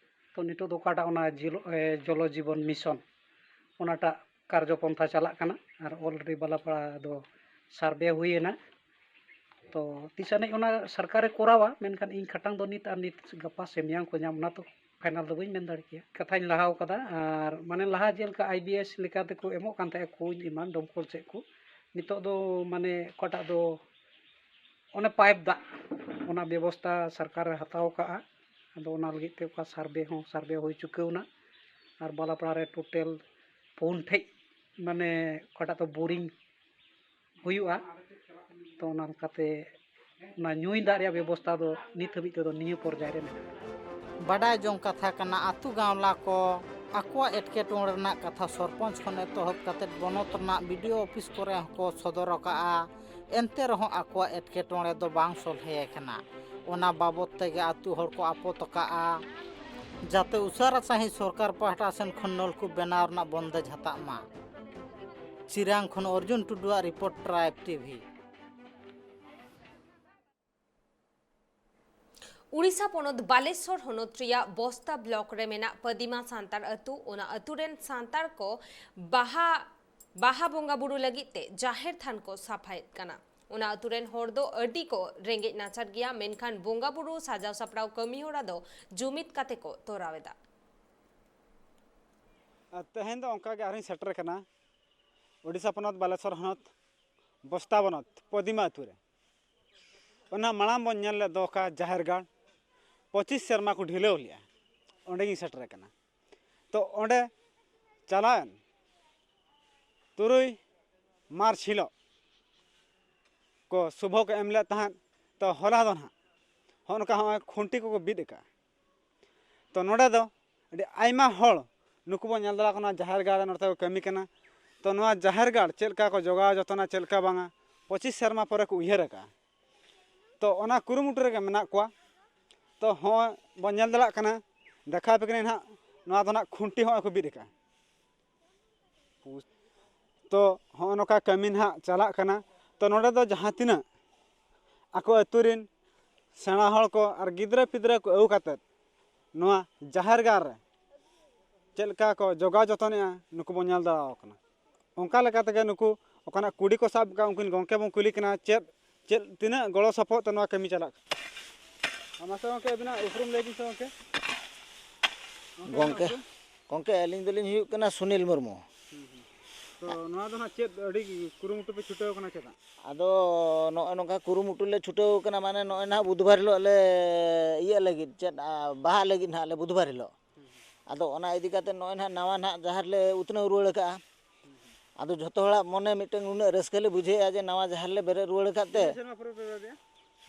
ᱛᱚ ᱱᱤᱛᱚᱜ ᱫᱚ ᱚᱠᱟᱴᱟᱜ ᱚᱱᱟ ᱡᱤᱞᱚ-, ᱮ, ᱡᱚᱞᱚ ᱡᱤᱵᱚᱱ ᱢᱤᱥᱚᱱ, ᱚᱱᱟᱴᱟᱜ ᱠᱟᱨᱡᱚ ᱯᱚᱱᱛᱷᱟ ᱪᱟᱞᱟᱜ ᱠᱟᱱᱟ᱾ ᱟᱨ ᱚᱞᱨᱮᱰᱤ ᱵᱟᱞᱟᱯᱟᱲᱟ ᱫᱚ ᱥᱟᱨᱵᱷᱮ ᱦᱩᱭᱮᱱᱟ᱾ ᱛᱚ ᱛᱤᱥ ᱟᱹᱱᱤᱡ ᱚᱱᱟ ᱥᱚᱨᱠᱟᱨᱮ ᱠᱚᱨᱟᱣᱟ, ᱢᱮᱱᱠᱷᱟᱱ ᱤᱧ ᱠᱷᱟᱴᱟᱝ ᱫᱚ ᱱᱤᱛ ᱟᱨ ᱱᱤᱛ ᱜᱟᱯᱟ ᱥᱮ ᱢᱮᱭᱟᱝ ᱠᱚ ᱧᱟᱢ, ᱚᱱᱟ ᱛᱚ ᱯᱷᱟᱭᱱᱟᱞ ᱫᱚ ᱵᱟᱹᱧ ᱢᱮᱱ ᱫᱟᱲᱮ ᱠᱮᱭᱟ᱾ ᱠᱟᱛᱷᱟᱧ ᱞᱟᱦᱟᱣ ᱠᱟᱫᱟ, ᱟᱨ ᱢᱟᱱᱮ ᱞᱟᱦᱟ ᱡᱮᱞᱮᱠᱟ ᱟᱭ ᱵᱤ ᱮᱥ ᱞᱮᱠᱟ ᱛᱮᱠᱚ ᱮᱢᱚᱜ ᱠᱟᱱ ᱛᱟᱦᱮᱸᱫ ᱠᱩᱧ ᱮᱢᱟᱱ ᱫᱚᱢᱠᱚᱞ ᱥᱮᱫ ᱠᱚ, ᱱᱤᱛᱚᱜ ᱫᱚ ᱢᱟᱱᱮ ᱚᱠᱟᱴᱟᱜ ᱫᱚ ᱚᱱᱮ ᱯᱟᱭᱤᱯ ᱫᱟᱜ, ᱚᱱᱟ ᱵᱮᱵᱚᱥᱛᱟ ᱥᱚᱨᱠᱟᱨᱮ ᱦᱟᱛᱟᱣ ᱠᱟᱜᱼᱟ᱾ ᱟᱫᱚ ᱚᱱᱟ ᱞᱟᱹᱜᱤᱫ ᱛᱮ ᱚᱠᱟ ᱥᱟᱨᱵᱷᱮ ᱦᱚᱸ ᱥᱟᱨᱵᱷᱮ ᱦᱩᱭ ᱪᱩᱠᱟᱹᱣᱱᱟ, ᱟᱨ ᱵᱟᱞᱟᱯᱟᱲᱟ ᱨᱮ ᱴᱳᱴᱟᱞ ᱯᱩᱱ ᱴᱷᱮᱡ ᱢᱟᱱᱮ ᱚᱠᱟᱴᱟᱜ ᱫᱚ ᱵᱳᱨᱤᱝ ᱦᱩᱭᱩᱜᱼᱟ᱾ ᱛᱚ ᱚᱱᱟ ᱞᱮᱠᱟᱛᱮ ᱚᱱᱟ ᱧᱩᱭ ᱫᱟᱜ ᱨᱮᱭᱟᱜ ᱵᱮᱵᱚᱥᱛᱷᱟ ᱫᱚ ᱱᱤᱛ ᱦᱟᱹᱵᱤᱡ ᱛᱮᱫᱚ ᱱᱤᱭᱟᱹ ᱯᱚᱨᱡᱟᱭ ᱨᱮ ᱢᱮᱱᱟᱜᱼᱟ᱾ ᱵᱟᱰᱟᱭ ᱡᱚᱝ ᱠᱟᱛᱷᱟ ᱠᱟᱱᱟ, ᱟᱹᱛᱩ ᱜᱟᱶᱞᱟ ᱠᱚ ᱟᱠᱚᱣᱟᱜ ᱮᱴᱠᱮᱴᱚᱬᱮ ᱨᱮᱱᱟᱜ ᱠᱟᱛᱷᱟ ᱥᱚᱨᱯᱚᱧᱪ ᱠᱷᱚᱱ ᱮᱛᱚᱦᱚᱵ ᱠᱟᱛᱮ ᱵᱚᱱᱚᱛ ᱨᱮᱱᱟᱜ ᱵᱤ ᱰᱤ ᱳ ᱚᱯᱷᱤᱥ ᱠᱚᱨᱮ ᱦᱚᱸᱠᱚ ᱥᱚᱫᱚᱨ ᱟᱠᱟᱫᱼᱟ᱾ ᱮᱱᱛᱮ ᱨᱮᱦᱚᱸ ᱟᱠᱚᱣᱟᱜ ᱮᱴᱠᱮᱴᱚᱬᱮ ᱫᱚ ᱵᱟᱝ ᱥᱚᱞᱦᱮ ᱟᱠᱟᱱᱟ᱾ ᱚᱱᱟ ᱵᱟᱵᱚᱛ ᱛᱮᱜᱮ ᱟᱹᱛᱩ ᱦᱚᱲ ᱠᱚ ᱟᱯᱚᱛ ᱟᱠᱟᱫᱼᱟ, ᱡᱟᱛᱮ ᱩᱥᱟᱹᱨᱟ ᱥᱟᱺᱦᱤᱡ ᱥᱚᱨᱠᱟᱨ ᱯᱟᱦᱴᱟ ᱥᱮᱱ ᱠᱷᱚᱱ ᱱᱚᱞᱠᱩᱯ ᱵᱮᱱᱟᱣ ᱨᱮᱱᱟᱜ ᱵᱚᱱᱫᱮᱡᱽ ᱦᱟᱛᱟᱜ ᱢᱟ᱾ ᱪᱤᱨᱟᱝ ᱠᱷᱚᱱ ᱚᱨᱡᱩᱱ ᱴᱩᱰᱩᱣᱟᱜ ᱨᱤᱯᱳᱨᱴ, ᱴᱨᱟᱭᱤᱵᱽ ᱴᱤ ᱵᱷᱤ᱾ ᱩᱲᱤᱥᱥᱟ ᱯᱚᱱᱚᱛ ᱵᱟᱞᱮᱥᱚᱨ ᱦᱚᱱᱚᱛ ᱨᱮᱭᱟᱜ ᱵᱚᱥᱛᱟ ᱵᱞᱚᱠ ᱨᱮ ᱢᱮᱱᱟᱜ ᱯᱟᱫᱤᱢᱟ ᱥᱟᱱᱛᱟᱲ ᱟᱹᱛᱩ, ᱚᱱᱟ ᱟᱹᱛᱩ ᱨᱮᱱ ᱥᱟᱱᱛᱟᱲ ᱠᱚ ᱵᱟᱦᱟ, ᱵᱟᱦᱟ ᱵᱚᱸᱜᱟ ᱵᱩᱨᱩ ᱞᱟᱹᱜᱤᱫ ᱛᱮ ᱡᱟᱦᱮᱨ ᱛᱷᱟᱱ ᱠᱚ ᱥᱟᱯᱷᱟᱭᱮᱫ ᱠᱟᱱᱟ᱾ ᱚᱱᱟ ᱟᱹᱛᱩ ᱨᱮᱱ ᱦᱚᱲ ᱫᱚ ᱟᱹᱰᱤ ᱠᱚ ᱨᱮᱸᱜᱮᱡ ᱱᱟᱪᱟᱨ ᱜᱮᱭᱟ, ᱢᱮᱱᱠᱷᱟᱱ ᱵᱚᱸᱜᱟ ᱵᱩᱨᱩ ᱥᱟᱡᱟᱣ ᱥᱟᱯᱲᱟᱣ ᱠᱟᱹᱢᱤ ᱦᱚᱨᱟ ᱫᱚ ᱡᱩᱢᱤᱫ ᱠᱟᱛᱮ ᱠᱚ ᱛᱚᱨᱟᱣ ᱮᱫᱟ᱾ ᱟᱨ ᱛᱮᱦᱮᱧ ᱫᱚ ᱚᱱᱠᱟ ᱜᱮ ᱟᱨᱦᱚᱸᱧ ᱥᱮᱴᱮᱨ ᱟᱠᱟᱱᱟ ᱳᱰᱤᱥᱟ ᱯᱚᱱᱚᱛ ᱵᱟᱞᱮᱥᱚᱨ ᱦᱚᱱᱚᱛ ᱵᱚᱥᱛᱟ ᱵᱚᱱᱚᱛ ᱯᱚᱫᱤᱢᱟ ᱟᱹᱛᱩ ᱨᱮ᱾ ᱚᱱᱟ ᱢᱟᱲᱟᱝ ᱵᱚᱱ ᱧᱮᱞ ᱞᱮᱫ ᱫᱚ ᱚᱠᱟ ᱡᱟᱦᱮᱨ ᱜᱟᱲ ᱯᱚᱸᱪᱤᱥ ᱥᱮᱨᱢᱟ ᱠᱚ ᱰᱷᱤᱞᱟᱹᱣ ᱞᱮᱫᱼᱟ, ᱚᱸᱰᱮ ᱜᱤᱧ ᱥᱮᱴᱮᱨ ᱟᱠᱟᱱᱟ᱾ ᱛᱚ ᱚᱸᱰᱮ ᱪᱟᱞᱟᱣᱮᱱ ᱛᱩᱨᱩᱭ ᱢᱟᱨᱪ ᱦᱤᱞᱳᱜ ᱠᱚ ᱥᱩᱵᱷᱚ ᱠᱚ ᱮᱢ ᱞᱮᱫ ᱛᱟᱦᱮᱸᱫ᱾ ᱛᱚ ᱦᱚᱞᱟ ᱫᱚ ᱱᱟᱦᱟᱜ ᱦᱚᱸᱜᱼᱚ ᱱᱚᱝᱠᱟ ᱦᱚᱸᱜᱼᱚᱭ ᱠᱷᱩᱱᱴᱤ ᱠᱚᱠᱚ ᱵᱤᱫ ᱟᱠᱟᱫᱼᱟ᱾ ᱛᱚ ᱱᱚᱰᱮ ᱫᱚ ᱟᱹᱰᱤ ᱟᱭᱢᱟ ᱦᱚᱲ ᱱᱩᱠᱩ ᱵᱚᱱ ᱧᱮᱞ ᱫᱟᱲᱮᱭᱟᱠᱚ ᱠᱟᱱᱟ, ᱡᱟᱦᱮᱨ ᱜᱟᱲ ᱨᱮ ᱱᱚᱛᱮ ᱠᱚ ᱠᱟᱹᱢᱤ ᱠᱟᱱᱟ᱾ ᱛᱚ ᱱᱚᱣᱟ ᱡᱟᱦᱮᱨ ᱜᱟᱲ ᱪᱮᱫ ᱞᱮᱠᱟ ᱠᱚ ᱡᱚᱜᱟᱣ ᱡᱚᱛᱚᱱᱟ, ᱪᱮᱫ ᱞᱮᱠᱟ ᱵᱟᱝᱟ, ᱯᱚᱸᱪᱤᱥ ᱥᱮᱨᱢᱟ ᱯᱚᱨᱮ ᱠᱚ ᱩᱭᱦᱟᱹᱨ ᱟᱠᱟᱫᱼᱟ᱾ ᱛᱚ ᱚᱱᱟ ᱠᱩᱨᱩᱢᱩᱴᱩ ᱨᱮᱜᱮ ᱢᱮᱱᱟᱜ ᱠᱚᱣᱟ᱾ ᱛᱚ ᱦᱚᱸᱜᱼᱚᱭ ᱵᱚᱱ ᱧᱮᱞ ᱫᱟᱲᱮᱭᱟᱜ ᱠᱟᱱᱟ, ᱫᱮᱠᱷᱟᱣ ᱟᱯᱮ ᱠᱟᱹᱱᱟᱹᱧ ᱱᱟᱦᱟᱜ, ᱱᱚᱣᱟ ᱫᱚ ᱱᱟᱦᱟᱜ ᱠᱷᱩᱱᱴᱤ ᱦᱚᱸᱜᱼᱚᱭ ᱠᱚ ᱵᱤᱫ ᱟᱠᱟᱫᱼᱟ᱾ ᱛᱚ ᱦᱚᱸᱜᱼᱚ ᱱᱚᱝᱠᱟ ᱠᱟᱹᱢᱤ ᱱᱟᱦᱟᱜ ᱪᱟᱞᱟᱜ ᱠᱟᱱᱟ᱾ ᱛᱚ ᱱᱚᱰᱮ ᱫᱚ ᱡᱟᱦᱟᱸ ᱛᱤᱱᱟᱹᱜ ᱟᱠᱚ ᱟᱹᱛᱩ ᱨᱮᱱ ᱥᱮᱬᱟ ᱦᱚᱲ ᱠᱚ ᱟᱨ ᱜᱤᱫᱽᱨᱟᱹ ᱯᱤᱫᱽᱨᱟᱹ ᱠᱚ ᱟᱹᱜᱩ ᱠᱟᱛᱮᱫ ᱱᱚᱣᱟ ᱡᱟᱦᱮᱨ ᱜᱟᱲ ᱨᱮ ᱪᱮᱫ ᱞᱮᱠᱟ ᱠᱚ ᱡᱚᱜᱟᱣ ᱡᱚᱛᱚᱱᱮᱜᱼᱟ, ᱱᱩᱠᱩ ᱵᱚᱱ ᱧᱮᱞ ᱫᱟᱲᱮᱭᱟᱠᱚ ᱠᱟᱱᱟ᱾ ᱚᱱᱠᱟ ᱞᱮᱠᱟ ᱛᱮᱜᱮ ᱱᱩᱠᱩ ᱚᱠᱟᱱᱟᱜ ᱠᱩᱰᱤ ᱠᱚ ᱥᱟᱵ ᱠᱟᱜᱼᱟ, ᱩᱱᱠᱤᱱ ᱜᱚᱢᱠᱮ ᱵᱚᱱ ᱠᱩᱞᱤ ᱠᱤᱱᱟ, ᱪᱮᱫ, ᱪᱮᱫ ᱛᱤᱱᱟᱹᱜ ᱜᱚᱲᱚ ᱥᱚᱯᱚᱦᱚᱫ ᱛᱮ ᱱᱚᱣᱟ ᱠᱟᱹᱢᱤ ᱪᱟᱞᱟᱜ ᱠᱟᱱᱟ? ᱟᱨ ᱢᱟᱥᱮ ᱜᱚᱢᱠᱮ, ᱟᱹᱵᱤᱱᱟᱜ ᱩᱯᱨᱩᱢ ᱞᱟᱹᱭ ᱵᱤᱱ ᱥᱮ ᱜᱚᱢᱠᱮ᱾ ᱜᱚᱢᱠᱮ, ᱜᱚᱢᱠᱮ, ᱟᱹᱞᱤᱧ ᱫᱚᱞᱤᱧ ᱦᱩᱭᱩᱜ ᱠᱟᱱᱟ ᱥᱩᱱᱤᱞ ᱢᱩᱨᱢᱩ᱾ ᱦᱩᱸ, ᱦᱩᱸ᱾ ᱛᱚ ᱱᱚᱣᱟ ᱫᱚ ᱱᱟᱦᱟᱜ ᱪᱮᱫ ᱟᱹᱰᱤ ᱠᱩᱨᱩᱢᱩᱴᱩ ᱯᱮ ᱪᱷᱩᱴᱟᱹᱣ ᱠᱟᱱᱟ ᱪᱮᱫᱟᱜ? ᱟᱫᱚ ᱱᱚᱜᱼᱚᱭ ᱱᱚᱝᱠᱟ ᱠᱩᱨᱩᱢᱩᱴᱩ ᱞᱮ ᱪᱷᱩᱴᱟᱹᱣ ᱠᱟᱱᱟ, ᱢᱟᱱᱮ ᱱᱚᱜᱼᱚᱭ ᱱᱟᱦᱟᱜ ᱵᱩᱫᱷᱵᱟᱨ ᱦᱤᱞᱳᱜ ᱞᱮ ᱤᱭᱟᱹᱜ ᱞᱟᱹᱜᱤᱫ, ᱪᱮᱫ, ᱟ, ᱵᱟᱦᱟᱜ ᱞᱟᱹᱜᱤᱫ ᱱᱟᱦᱟᱜ ᱞᱮ ᱵᱩᱫᱷᱵᱟᱨ ᱦᱤᱞᱳᱜ᱾ ᱦᱩᱸ, ᱦᱩᱸ᱾ ᱟᱫᱚ ᱚᱱᱟ ᱤᱫᱤ ᱠᱟᱛᱮ ᱱᱚᱜᱼᱚᱭ ᱱᱟᱦᱟᱜ ᱱᱟᱣᱟ ᱱᱟᱦᱟᱜ ᱡᱟᱦᱮᱨ ᱞᱮ ᱩᱛᱱᱟᱹᱣ ᱨᱩᱣᱟᱹᱲ ᱠᱟᱜᱼᱟ᱾ ᱦᱩᱸ, ᱦᱩᱸ᱾ ᱟᱫᱚ ᱡᱷᱚᱛᱚ ᱦᱚᱲᱟᱜ ᱢᱚᱱᱮ ᱢᱤᱫᱴᱟᱝ ᱱᱩᱱᱟᱹᱜ ᱨᱟᱹᱥᱠᱟᱹ ᱞᱮ ᱵᱩᱡᱷᱟᱹᱣᱮᱫᱼᱟ ᱡᱮ ᱱᱟᱣᱟ ᱡᱟᱦᱮᱨ ᱞᱮ ᱵᱮᱨᱮᱫ ᱨᱩᱣᱟᱹᱲ ᱟᱠᱟᱫ ᱛᱮ᱾ ᱛᱤᱱᱟᱹᱜ ᱥᱮᱨᱢᱟ ᱯᱚᱨᱮ ᱯᱮ ᱵᱮᱨᱮᱫᱮᱜᱼᱟ?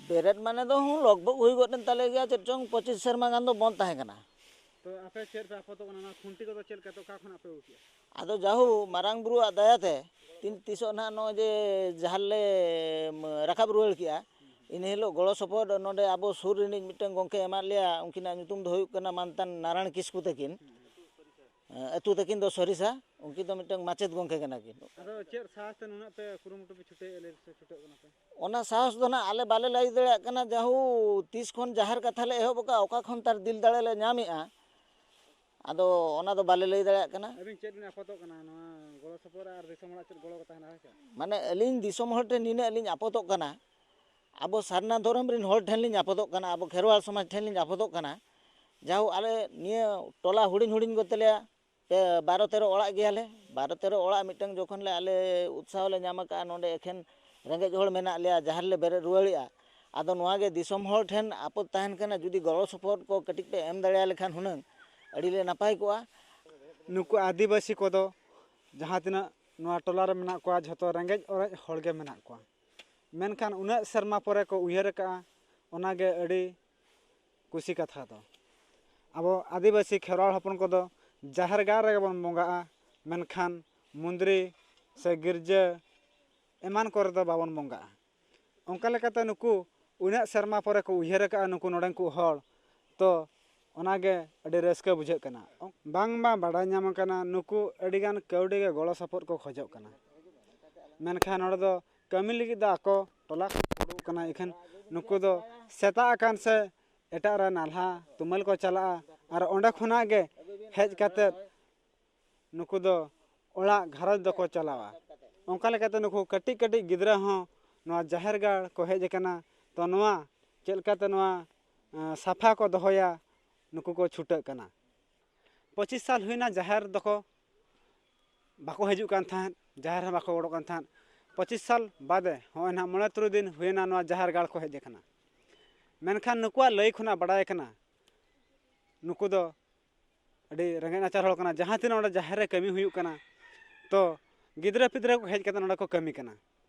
ᱵᱮᱨᱮᱫ ᱢᱟᱱᱮ ᱫᱚ ᱦᱩᱸ, ᱞᱚᱜᱽ ᱵᱷᱚᱜᱽ ᱦᱩᱭ ᱜᱚᱫ ᱮᱱ ᱛᱟᱞᱮ ᱜᱮᱭᱟ, ᱪᱮᱫ ᱪᱚᱝ ᱯᱚᱸᱪᱤᱥ ᱥᱮᱨᱢᱟ ᱜᱟᱱ ᱫᱚ ᱵᱚᱱᱫ ᱛᱟᱦᱮᱸ ᱠᱟᱱᱟ᱾ ᱛᱚ ᱟᱯᱮ ᱪᱮᱫ ᱯᱮ ᱟᱯᱚᱛᱚᱜ ᱠᱟᱱᱟ? ᱚᱱᱟ ᱠᱷᱩᱱᱴᱤ ᱠᱚᱫᱚ ᱪᱮᱫ ᱞᱮᱠᱟ ᱛᱮ ᱚᱠᱟ ᱠᱷᱚᱱᱟᱜ ᱯᱮ ᱟᱹᱜᱩ ᱠᱮᱜᱼᱟ? ᱟᱫᱚ ᱡᱟᱦᱳ ᱢᱟᱨᱟᱝ ᱵᱩᱨᱩᱣᱟᱜ ᱫᱟᱭᱟᱛᱮ ᱛᱤᱱ ᱛᱤᱥᱚᱜ ᱱᱟᱦᱟᱜ ᱱᱚᱜᱼᱚᱭ ᱡᱮ ᱡᱟᱦᱟᱸ ᱞᱮ, ᱢ, ᱨᱟᱠᱟᱵ ᱨᱩᱣᱟᱹᱲ ᱠᱮᱜᱼᱟ, ᱤᱱᱟᱹ ᱦᱤᱞᱳᱜ ᱜᱚᱲᱚ ᱥᱚᱯᱚᱦᱚᱫ ᱱᱚᱰᱮ ᱟᱵᱚ ᱥᱩᱨ ᱨᱤᱱᱤᱡ ᱢᱤᱫᱴᱟᱝ ᱜᱚᱢᱠᱮ ᱮᱢᱟᱫ ᱞᱮᱭᱟ, ᱩᱱᱠᱤᱱᱟᱜ ᱧᱩᱛᱩᱢ ᱫᱚ ᱦᱩᱭᱩᱜ ᱠᱟᱱᱟ ᱢᱟᱱᱛᱟᱱ ᱱᱟᱨᱟᱭᱚᱬ ᱠᱤᱥᱠᱩ ᱛᱟᱹᱠᱤᱱ᱾ ᱟᱹᱛᱩ ᱛᱟᱹᱠᱤᱱ ᱫᱚ ᱥᱚᱨᱤᱥᱟ᱾ ᱩᱱᱠᱤᱱ ᱫᱚ ᱢᱤᱫᱴᱟᱝ ᱢᱟᱪᱮᱫ ᱜᱚᱢᱠᱮ ᱠᱟᱱᱟ ᱠᱤᱱ᱾ ᱟᱫᱚ ᱪᱮᱫ ᱥᱟᱦᱟᱥ ᱛᱮ ᱱᱩᱱᱟᱹᱜ ᱯᱮ ᱠᱩᱨᱩᱢᱩᱴᱩ ᱯᱮ ᱪᱷᱩᱴᱟᱹᱣ ᱞᱟᱹᱭ ᱥᱮ ᱪᱷᱩᱴᱟᱹᱜ ᱠᱟᱱᱟ ᱯᱮ? ᱚᱱᱟ ᱥᱟᱦᱚᱥ ᱫᱚ ᱱᱟᱜ ᱟᱞᱮ ᱵᱟᱞᱮ ᱞᱟᱹᱭ ᱫᱟᱲᱮᱭᱟᱜ ᱠᱟᱱᱟ, ᱡᱟᱦᱳ ᱛᱤᱥ ᱠᱷᱚᱱ ᱡᱟᱦᱮᱨ ᱠᱟᱛᱷᱟ ᱞᱮ ᱮᱦᱚᱵ ᱟᱠᱟᱫᱼᱟ, ᱚᱠᱟ ᱠᱷᱚᱱ ᱛᱟᱨ ᱫᱤᱞ ᱫᱟᱲᱮ ᱞᱮ ᱧᱟᱢᱮᱜᱼᱟ, ᱟᱫᱚ ᱚᱱᱟ ᱫᱚ ᱵᱟᱞᱮ ᱞᱟᱹᱭ ᱫᱟᱲᱮᱭᱟᱜ ᱠᱟᱱᱟ᱾ ᱟᱹᱵᱤᱱ ᱪᱮᱫ ᱵᱤᱱ ᱟᱯᱚᱛᱚᱜ ᱠᱟᱱᱟ ᱱᱚᱣᱟ ᱜᱚᱲᱚ ᱥᱚᱯᱚᱦᱚᱫ ᱨᱮ ᱟᱨ ᱫᱤᱥᱚᱢ ᱦᱚᱲᱟᱜ ᱪᱮᱫ ᱜᱚᱲᱚ ᱠᱚ ᱛᱟᱦᱮᱱᱟ, ᱦᱮᱸ ᱥᱮ? ᱢᱟᱱᱮ ᱟᱹᱞᱤᱧ ᱫᱤᱥᱚᱢ ᱦᱚᱲ ᱴᱷᱮᱱ ᱱᱤᱱᱟᱹᱜ ᱞᱤᱧ ᱟᱯᱚᱛᱚᱜ ᱠᱟᱱᱟ, ᱟᱵᱚ ᱥᱟᱨᱱᱟ ᱫᱷᱚᱨᱚᱢ ᱨᱮᱱ ᱦᱚᱲ ᱴᱷᱮᱱ ᱞᱤᱧ ᱟᱯᱚᱛᱚᱜ ᱠᱟᱱᱟ, ᱟᱵᱚ ᱠᱷᱮᱨᱣᱟᱲ ᱥᱚᱢᱟᱡᱽ ᱴᱷᱮᱱ ᱞᱤᱧ ᱟᱯᱚᱛᱚᱜ ᱠᱟᱱᱟ᱾ ᱡᱟᱦᱳ ᱟᱞᱮ ᱱᱤᱭᱟᱹ ᱴᱚᱞᱟ ᱦᱩᱰᱤᱧ ᱦᱩᱰᱤᱧ ᱜᱮᱛᱟᱞᱮᱭᱟ, ᱯᱮ ᱵᱟᱨᱚ ᱛᱮᱨᱚ ᱚᱲᱟᱜ ᱜᱮᱭᱟᱞᱮ᱾ ᱵᱟᱨᱚ ᱛᱮᱨᱚ ᱚᱲᱟᱜ ᱢᱤᱫᱴᱟᱝ ᱡᱚᱠᱷᱚᱱ ᱞᱮ ᱟᱞᱮ ᱩᱛᱥᱟᱦᱚ ᱞᱮ ᱧᱟᱢ ᱟᱠᱟᱫᱼᱟ, ᱱᱚᱰᱮ ᱮᱠᱷᱮᱱ ᱨᱮᱸᱜᱮᱡ ᱦᱚᱲ ᱢᱮᱱᱟᱜ ᱞᱮᱭᱟ, ᱡᱟᱦᱮᱨ ᱞᱮ ᱵᱮᱨᱮᱫ ᱨᱩᱣᱟᱹᱲᱮᱜᱼᱟ᱾ ᱟᱫᱚ ᱱᱚᱣᱟ ᱜᱮ ᱫᱤᱥᱚᱢ ᱦᱚᱲ ᱴᱷᱮᱱ ᱟᱯᱚᱛ ᱛᱟᱦᱮᱱ ᱠᱟᱱᱟ, ᱡᱩᱫᱤ ᱜᱚᱲᱚ ᱥᱚᱯᱚᱦᱚᱫ ᱠᱚ ᱠᱟᱹᱴᱤᱡ ᱯᱮ ᱮᱢ ᱫᱟᱲᱮᱭᱟ ᱞᱮᱠᱷᱟᱱ ᱦᱩᱱᱟᱹᱝ ᱟᱹᱰᱤ ᱞᱮ ᱱᱟᱯᱟᱭ ᱠᱚᱜᱼᱟ᱾ ᱱᱩᱠᱩ ᱟᱹᱫᱤᱵᱟᱹᱥᱤ ᱠᱚᱫᱚ ᱡᱟᱦᱟᱸ ᱛᱤᱱᱟᱹᱜ ᱱᱚᱣᱟ ᱴᱚᱞᱟ ᱨᱮ ᱢᱮᱱᱟᱜ ᱠᱚᱣᱟ, ᱡᱷᱚᱛᱚ ᱨᱮᱸᱜᱮᱡ ᱚᱨᱮᱡ ᱦᱚᱲ ᱜᱮ ᱢᱮᱱᱟᱜ ᱠᱚᱣᱟ᱾ ᱢᱮᱱᱠᱷᱟᱱ ᱩᱱᱟᱹᱜ ᱥᱮᱨᱢᱟ ᱯᱚᱨᱮ ᱠᱚ ᱩᱭᱦᱟᱹᱨ ᱟᱠᱟᱫᱼᱟ, ᱚᱱᱟᱜᱮ ᱟᱹᱰᱤ ᱠᱩᱥᱤ ᱠᱟᱛᱷᱟ ᱫᱚ᱾ ᱟᱵᱚ ᱟᱹᱫᱤᱵᱟᱹᱥᱤ ᱠᱷᱮᱨᱣᱟᱲ ᱦᱚᱯᱚᱱ ᱠᱚᱫᱚ ᱡᱟᱦᱮᱨ ᱜᱟᱲ ᱨᱮᱜᱮ ᱵᱚᱱ ᱵᱚᱸᱜᱟᱜᱼᱟ, ᱢᱮᱱᱠᱷᱟᱱ ᱢᱩᱱᱫᱽᱨᱤ ᱥᱮ ᱜᱤᱨᱡᱟᱹ ᱮᱢᱟᱱ ᱠᱚᱨᱮ ᱫᱚ ᱵᱟᱵᱚᱱ ᱵᱚᱸᱜᱟᱜᱼᱟ᱾ ᱚᱱᱠᱟ ᱞᱮᱠᱟᱛᱮ ᱱᱩᱠᱩ ᱩᱱᱟᱹᱜ ᱥᱮᱨᱢᱟ ᱯᱚᱨᱮ ᱠᱚ ᱩᱭᱦᱟᱹᱨ ᱟᱠᱟᱫᱼᱟ, ᱱᱩᱠᱩ ᱱᱚᱰᱮᱱ ᱠᱚ ᱦᱚᱲ, ᱛᱚ ᱚᱱᱟᱜᱮ ᱟᱹᱰᱤ ᱨᱟᱹᱥᱠᱟᱹ ᱵᱩᱡᱷᱟᱹᱜ ᱠᱟᱱᱟ᱾ ᱵᱟᱝᱢᱟ ᱵᱟᱰᱟᱭ ᱧᱟᱢ ᱟᱠᱟᱱᱟ, ᱱᱩᱠᱩ ᱟᱹᱰᱤᱜᱟᱱ ᱠᱟᱹᱣᱰᱤ ᱜᱮ ᱜᱚᱲᱚ ᱥᱚᱯᱚᱦᱚᱫ ᱠᱚ ᱠᱷᱚᱡᱚᱜ ᱠᱟᱱᱟ᱾ ᱢᱮᱱᱠᱷᱟᱱ ᱱᱚᱰᱮ ᱫᱚ ᱠᱟᱹᱢᱤ ᱞᱟᱹᱜᱤᱫ ᱫᱚ ᱟᱠᱚ ᱴᱚᱞᱟ ᱠᱷᱚᱱ ᱠᱚ ᱩᱰᱩᱠ ᱠᱟᱱᱟ, ᱤᱠᱷᱟᱹᱱ ᱱᱩᱠᱩ ᱫᱚ ᱥᱮᱛᱟᱜ ᱟᱠᱟᱱ ᱥᱮ ᱮᱴᱟᱜ ᱨᱮ ᱱᱟᱞᱦᱟ ᱛᱩᱢᱟᱹᱞ ᱠᱚ ᱪᱟᱞᱟᱜᱼᱟ, ᱟᱨ ᱚᱸᱰᱮ ᱠᱷᱚᱱᱟᱜ ᱜᱮ ᱦᱮᱡ ᱠᱟᱛᱮᱫ ᱱᱩᱠᱩ ᱫᱚ ᱚᱲᱟᱜ ᱜᱷᱟᱨᱚᱸᱡᱽ ᱫᱚᱠᱚ ᱪᱟᱞᱟᱣᱟ᱾ ᱚᱱᱠᱟ ᱞᱮᱠᱟᱛᱮ ᱱᱩᱠᱩ ᱠᱟᱹᱴᱤᱡ ᱠᱟᱹᱴᱤᱡ ᱜᱤᱫᱽᱨᱟᱹ ᱦᱚᱸ ᱱᱚᱣᱟ ᱡᱟᱦᱮᱨ ᱜᱟᱲ ᱠᱚ ᱦᱮᱡ ᱟᱠᱟᱱᱟ, ᱛᱚ ᱱᱚᱣᱟ ᱪᱮᱫ ᱞᱮᱠᱟᱛᱮ ᱱᱚᱣᱟ ᱥᱟᱯᱷᱟ ᱠᱚ ᱫᱚᱦᱚᱭᱟ, ᱱᱩᱠᱩ ᱠᱚ ᱪᱷᱩᱴᱟᱹᱜ ᱠᱟᱱᱟ᱾ ᱯᱚᱸᱪᱤᱥ ᱥᱟᱞ ᱦᱩᱭᱱᱟ ᱡᱟᱦᱮᱨ ᱫᱚᱠᱚ ᱵᱟᱠᱚ ᱦᱤᱡᱩᱜ ᱠᱟᱱ ᱛᱟᱦᱮᱸᱫ, ᱡᱟᱦᱮᱨ ᱦᱚᱸ ᱵᱟᱠᱚ ᱜᱚᱲᱚᱜ ᱠᱟᱱ ᱛᱟᱦᱮᱸᱫ᱾ ᱯᱚᱸᱪᱤᱥ ᱥᱟᱞ ᱵᱟᱫᱮ ᱦᱚᱸᱜᱼᱚᱭ ᱱᱟᱦᱟᱜ ᱢᱚᱬᱮ ᱛᱩᱨᱩᱭ ᱫᱤᱱ ᱦᱩᱭᱱᱟ ᱱᱚᱣᱟ ᱡᱟᱦᱮᱨ ᱜᱟᱲ ᱠᱚ ᱦᱮᱡ ᱟᱠᱟᱱᱟ᱾ ᱢᱮᱱᱠᱷᱟᱱ ᱱᱩᱠᱩᱣᱟᱜ ᱞᱟᱹᱭ ᱠᱷᱚᱱᱟᱜ ᱵᱟᱰᱟᱭ ᱠᱟᱱᱟ, ᱱᱩᱠᱩ ᱫᱚ ᱟᱹᱰᱤ ᱨᱮᱸᱜᱮᱡ ᱱᱟᱪᱟᱨ ᱦᱚᱲ ᱠᱟᱱᱟ᱾ ᱡᱟᱦᱟᱸ ᱛᱤᱱᱟᱹᱜ ᱚᱸᱰᱮ ᱡᱟᱦᱮᱨ ᱨᱮ ᱠᱟᱹᱢᱤ ᱦᱩᱭᱩᱜ ᱠᱟᱱᱟ, ᱛᱚ ᱜᱤᱫᱽᱨᱟᱹ ᱯᱤᱫᱽᱨᱟᱹ ᱠᱚ ᱦᱮᱡ ᱠᱟᱛᱮ ᱱᱚᱸᱰᱮ ᱠᱚ ᱠᱟᱹᱢᱤ ᱠᱟᱱᱟ᱾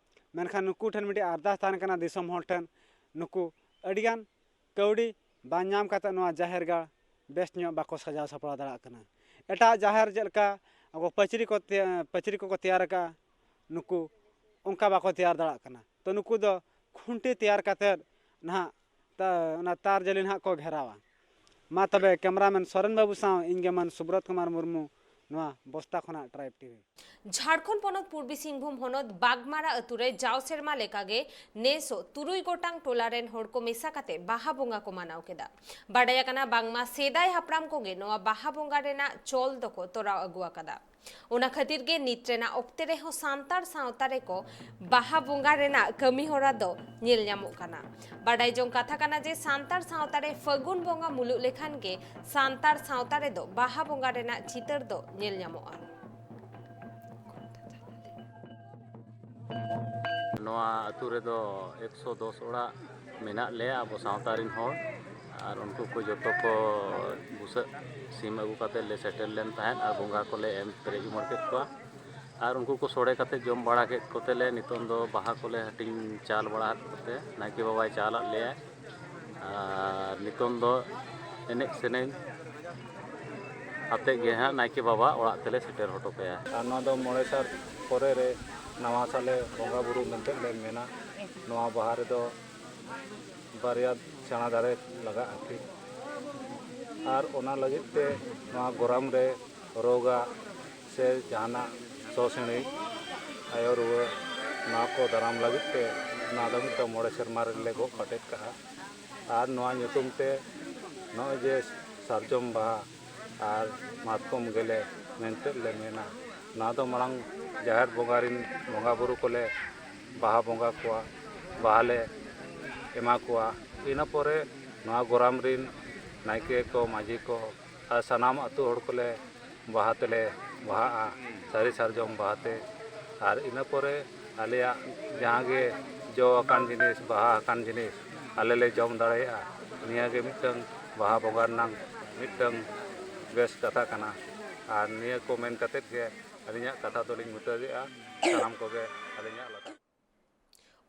ᱢᱮᱱᱠᱷᱟᱱ ᱱᱩᱠᱩ ᱴᱷᱮᱱ ᱢᱤᱫᱴᱤᱡ ᱟᱨᱫᱟᱥ ᱛᱟᱦᱮᱱ ᱠᱟᱱᱟ ᱫᱤᱥᱚᱢ ᱦᱚᱲ ᱴᱷᱮᱱ, ᱱᱩᱠᱩ ᱟᱹᱰᱤᱜᱟᱱ ᱠᱟᱹᱣᱰᱤ ᱵᱟᱝ ᱧᱟᱢ ᱠᱟᱛᱮ ᱱᱚᱣᱟ ᱡᱟᱦᱮᱨ ᱜᱟᱲ ᱵᱮᱥ ᱧᱚᱜ ᱵᱟᱠᱚ ᱥᱟᱡᱟᱣ ᱥᱟᱯᱲᱟᱣ ᱫᱟᱲᱮᱭᱟᱜ ᱠᱟᱱᱟ᱾ ᱮᱴᱟᱜ ᱡᱟᱦᱮᱨ ᱪᱮᱫ ᱞᱮᱠᱟ ᱟᱵᱚ ᱯᱟᱹᱪᱨᱤ ᱠᱚ ᱛᱮ-, ᱯᱟᱹᱪᱨᱤ ᱠᱚᱠᱚ ᱛᱮᱭᱟᱨ ᱟᱠᱟᱫᱼᱟ, ᱱᱩᱠᱩ ᱚᱱᱠᱟ ᱵᱟᱠᱚ ᱛᱮᱭᱟᱨ ᱫᱟᱲᱮᱭᱟᱜ ᱠᱟᱱᱟ᱾ ᱛᱚ ᱱᱩᱠᱩ ᱫᱚ ᱠᱷᱩᱱᱴᱤ ᱛᱮᱭᱟᱨ ᱠᱟᱛᱮᱫ ᱱᱟᱦᱟᱜ ᱛᱟ-, ᱚᱱᱟ ᱛᱟᱨ ᱡᱟᱹᱞᱤ ᱱᱟᱦᱟᱜ ᱠᱚ ᱜᱷᱮᱨᱟᱣᱟ᱾ ᱢᱟ ᱛᱚᱵᱮ ᱠᱮᱢᱨᱟᱢᱮᱱ ᱥᱚᱨᱮᱱ ᱵᱟᱹᱵᱩ ᱥᱟᱶ ᱤᱧ ᱜᱮ ᱢᱟᱱ ᱥᱩᱵᱨᱚᱛ ᱠᱩᱢᱟᱨ ᱢᱩᱨᱢᱩ, ᱱᱚᱣᱟ ᱵᱚᱥᱛᱟ ᱠᱷᱚᱱᱟᱜ ᱴᱨᱟᱭᱤᱵᱽ ᱴᱤᱵᱷᱤ᱾ ᱡᱷᱟᱲᱠᱷᱚᱸᱰ ᱯᱚᱱᱚᱛ ᱯᱩᱨᱵᱤ ᱥᱤᱝᱵᱷᱩᱢ ᱦᱚᱱᱚᱛ ᱵᱟᱜᱽᱢᱟᱨᱟ ᱟᱹᱛᱩ ᱨᱮ ᱡᱟᱣ ᱥᱮᱨᱢᱟ ᱞᱮᱠᱟᱜᱮ ᱱᱮᱥ ᱦᱚᱸ ᱛᱩᱨᱩᱭ ᱜᱚᱴᱟᱝ ᱴᱚᱞᱟ ᱨᱮᱱ ᱦᱚᱲ ᱠᱚ ᱢᱮᱥᱟ ᱠᱟᱛᱮ ᱵᱟᱦᱟ ᱵᱚᱸᱜᱟ ᱠᱚ ᱢᱟᱱᱟᱣ ᱠᱮᱫᱟ᱾ ᱵᱟᱰᱟᱭ ᱟᱠᱟᱱᱟ ᱵᱟᱝᱢᱟ ᱥᱮᱫᱟᱭ ᱦᱟᱯᱲᱟᱢ ᱠᱚᱜᱮ ᱱᱚᱣᱟ ᱵᱟᱦᱟ ᱵᱚᱸᱜᱟ ᱨᱮᱱᱟᱜ ᱪᱚᱞ ᱫᱚᱠᱚ ᱛᱚᱨᱟᱣ ᱟᱹᱜᱩ ᱟᱠᱟᱫᱟ᱾ ᱚᱱᱟ ᱠᱷᱟᱹᱛᱤᱨ ᱜᱮ ᱱᱤᱛ ᱨᱮᱱᱟᱜ ᱚᱠᱛᱮ ᱨᱮᱦᱚᱸ ᱥᱟᱱᱛᱟᱲ ᱥᱟᱶᱛᱟ ᱨᱮᱠᱚ ᱵᱟᱦᱟ ᱵᱚᱸᱜᱟ ᱨᱮᱱᱟᱜ ᱠᱟᱹᱢᱤ ᱦᱚᱨᱟ ᱫᱚ ᱧᱮᱞ ᱧᱟᱢᱚᱜ ᱠᱟᱱᱟ᱾ ᱵᱟᱰᱟᱭ ᱡᱚᱝ ᱠᱟᱛᱷᱟ ᱠᱟᱱᱟ ᱡᱮ ᱥᱟᱱᱛᱟᱲ ᱥᱟᱶᱛᱟ ᱨᱮ ᱯᱷᱟᱹᱜᱩᱱ ᱵᱚᱸᱜᱟ ᱢᱩᱞᱩᱜ ᱞᱮᱠᱷᱟᱱ ᱜᱮ ᱥᱟᱱᱛᱟᱲ ᱥᱟᱶᱛᱟ ᱨᱮᱫᱚ ᱵᱟᱦᱟ ᱵᱚᱸᱜᱟ ᱨᱮᱱᱟᱜ ᱪᱤᱛᱟᱹᱨ ᱫᱚ ᱧᱮᱞ ᱧᱟᱢᱚᱜᱼᱟ᱾ ᱱᱚᱣᱟ ᱟᱹᱛᱩ ᱨᱮᱫᱚ ᱮᱠᱥᱚ ᱫᱚᱥ ᱚᱲᱟᱜ ᱢᱮᱱᱟᱜ ᱞᱮᱭᱟ ᱟᱵᱚ ᱥᱟᱶᱛᱟ ᱨᱮᱱ ᱦᱚᱲ᱾ ᱟᱨ ᱩᱱᱠᱩ ᱠᱚ ᱡᱚᱛᱚ ᱠᱚ ᱵᱩᱥᱟᱹᱜ ᱥᱤᱢ ᱟᱹᱜᱩ ᱠᱟᱛᱮ ᱞᱮ ᱥᱮᱴᱮᱨ ᱞᱮᱱ ᱛᱟᱦᱮᱸᱫ ᱟᱨ ᱵᱚᱸᱜᱟ ᱠᱚᱞᱮ ᱮᱢ ᱯᱮᱨᱮᱡ ᱩᱢᱟᱹᱲ ᱠᱮᱫ ᱠᱚᱣᱟ᱾ ᱟᱨ ᱩᱱᱠᱩ ᱠᱚ ᱥᱚᱲᱮ ᱠᱟᱛᱮ ᱡᱚᱢ ᱵᱟᱲᱟ ᱠᱮᱫ ᱠᱚᱛᱮ ᱞᱮ ᱱᱤᱛᱚᱝ ᱫᱚ ᱵᱟᱦᱟ ᱠᱚᱞᱮ ᱦᱟᱹᱴᱤᱧ ᱪᱟᱞ ᱵᱟᱲᱟ ᱟᱫ ᱠᱚᱛᱮ ᱱᱟᱭᱠᱮ ᱵᱟᱵᱟᱭ ᱪᱟᱞ ᱟᱫ ᱞᱮᱭᱟᱭ᱾ ᱟᱨ ᱱᱤᱛᱚᱝ ᱫᱚ ᱮᱱᱮᱡ ᱥᱮᱨᱮᱧ ᱟᱛᱮᱫ ᱜᱮ ᱦᱟᱸᱜ ᱱᱟᱭᱠᱮ ᱵᱟᱵᱟ ᱚᱲᱟᱜ ᱛᱮᱞᱮ ᱥᱮᱴᱮᱨ ᱦᱚᱴᱚ ᱠᱟᱭᱟ᱾ ᱟᱨ ᱱᱚᱣᱟ ᱫᱚ ᱢᱚᱬᱮ ᱥᱟᱞ ᱯᱚᱨᱮ ᱨᱮ ᱱᱟᱣᱟ ᱥᱟᱞᱮ ᱵᱚᱸᱜᱟ ᱵᱩᱨᱩ ᱢᱮᱱᱛᱮ ᱞᱮ ᱢᱮᱱᱟ᱾ ᱱᱚᱣᱟ ᱵᱟᱦᱟ ᱨᱮᱫᱚ ᱵᱟᱨᱭᱟ ᱥᱮᱬᱟ ᱫᱟᱨᱮ ᱞᱟᱜᱟᱜᱼᱟ ᱟᱨᱠᱤ᱾ ᱟᱨ ᱚᱱᱟ ᱞᱟᱹᱜᱤᱫ ᱛᱮ ᱱᱚᱣᱟ ᱜᱚᱨᱟᱢ ᱨᱮ ᱨᱳᱜᱟᱜ ᱥᱮ ᱡᱟᱦᱟᱱᱟᱜ ᱥᱚ ᱥᱤᱬᱤᱡ, ᱟᱭᱳ ᱨᱩᱣᱟᱹ, ᱱᱚᱣᱟ ᱠᱚ ᱫᱟᱨᱟᱢ ᱞᱟᱹᱜᱤᱫ ᱛᱮ ᱱᱚᱣᱟ ᱫᱚ ᱢᱤᱫᱴᱟᱝ ᱢᱚᱬᱮ ᱥᱮᱨᱢᱟ ᱨᱮᱞᱮ ᱜᱚᱜ ᱯᱟᱴᱮᱫ ᱠᱟᱜᱼᱟ᱾ ᱟᱨ ᱱᱚᱣᱟ ᱧᱩᱛᱩᱢ ᱛᱮ ᱱᱚᱜᱼᱚᱭ ᱡᱮ ᱥᱟᱨᱡᱚᱢ ᱵᱟᱦᱟ ᱟᱨ ᱢᱟᱛᱠᱚᱢ ᱜᱮᱞᱮ ᱢᱮᱱᱛᱮ ᱞᱮ ᱢᱮᱱᱟ, ᱱᱚᱣᱟ ᱫᱚ ᱢᱟᱲᱟᱝ ᱡᱟᱦᱮᱨ ᱵᱚᱸᱜᱟ ᱨᱤᱱ ᱵᱚᱸᱜᱟ ᱵᱩᱨᱩ ᱠᱚᱞᱮ ᱵᱟᱦᱟ ᱵᱚᱸᱜᱟ ᱠᱚᱣᱟ, ᱵᱟᱦᱟ ᱞᱮ ᱮᱢᱟ ᱠᱚᱣᱟ᱾ ᱤᱱᱟᱹ ᱯᱚᱨᱮ ᱱᱚᱣᱟ ᱜᱚᱨᱟᱢ ᱨᱤᱱ ᱱᱟᱭᱠᱮ ᱠᱚ, ᱢᱟᱹᱡᱷᱤ ᱠᱚ ᱟᱨ ᱥᱟᱱᱟᱢ ᱟᱹᱛᱩ ᱦᱚᱲ ᱠᱚᱞᱮ ᱵᱟᱦᱟ ᱛᱮᱞᱮ ᱵᱟᱦᱟᱜᱼᱟ, ᱥᱟᱹᱨᱤ ᱥᱟᱨᱡᱚᱢ ᱵᱟᱦᱟ ᱛᱮ᱾ ᱟᱨ ᱤᱱᱟᱹ ᱯᱚᱨᱮ ᱟᱞᱮᱭᱟᱜ ᱡᱟᱦᱟᱸ ᱜᱮ ᱡᱚ ᱟᱠᱟᱱ ᱡᱤᱱᱤᱥ, ᱵᱟᱦᱟ ᱟᱠᱟᱱ ᱡᱤᱱᱤᱥ ᱟᱞᱮ ᱞᱮ ᱡᱚᱢ ᱫᱟᱲᱮᱭᱟᱜᱼᱟ᱾ ᱱᱤᱭᱟᱹ ᱜᱮ ᱢᱤᱫᱴᱟᱝ ᱵᱟᱦᱟ ᱵᱚᱸᱜᱟ ᱨᱮᱱᱟᱝ ᱢᱤᱫᱴᱟᱝ ᱵᱮᱥ ᱠᱟᱛᱷᱟ ᱠᱟᱱᱟ᱾ ᱟᱨ ᱱᱤᱭᱟᱹ ᱠᱚ ᱢᱮᱱ ᱠᱟᱛᱮᱫ ᱜᱮ ᱟᱹᱞᱤᱧᱟᱜ ᱠᱟᱛᱷᱟ ᱫᱚᱞᱤᱧ ᱢᱩᱪᱟᱹᱫᱮᱜᱼᱟ᱾ ᱥᱟᱱᱟᱢ ᱠᱚᱜᱮ ᱟᱹᱞᱤᱧᱟᱜ ᱞᱟᱛᱟᱨ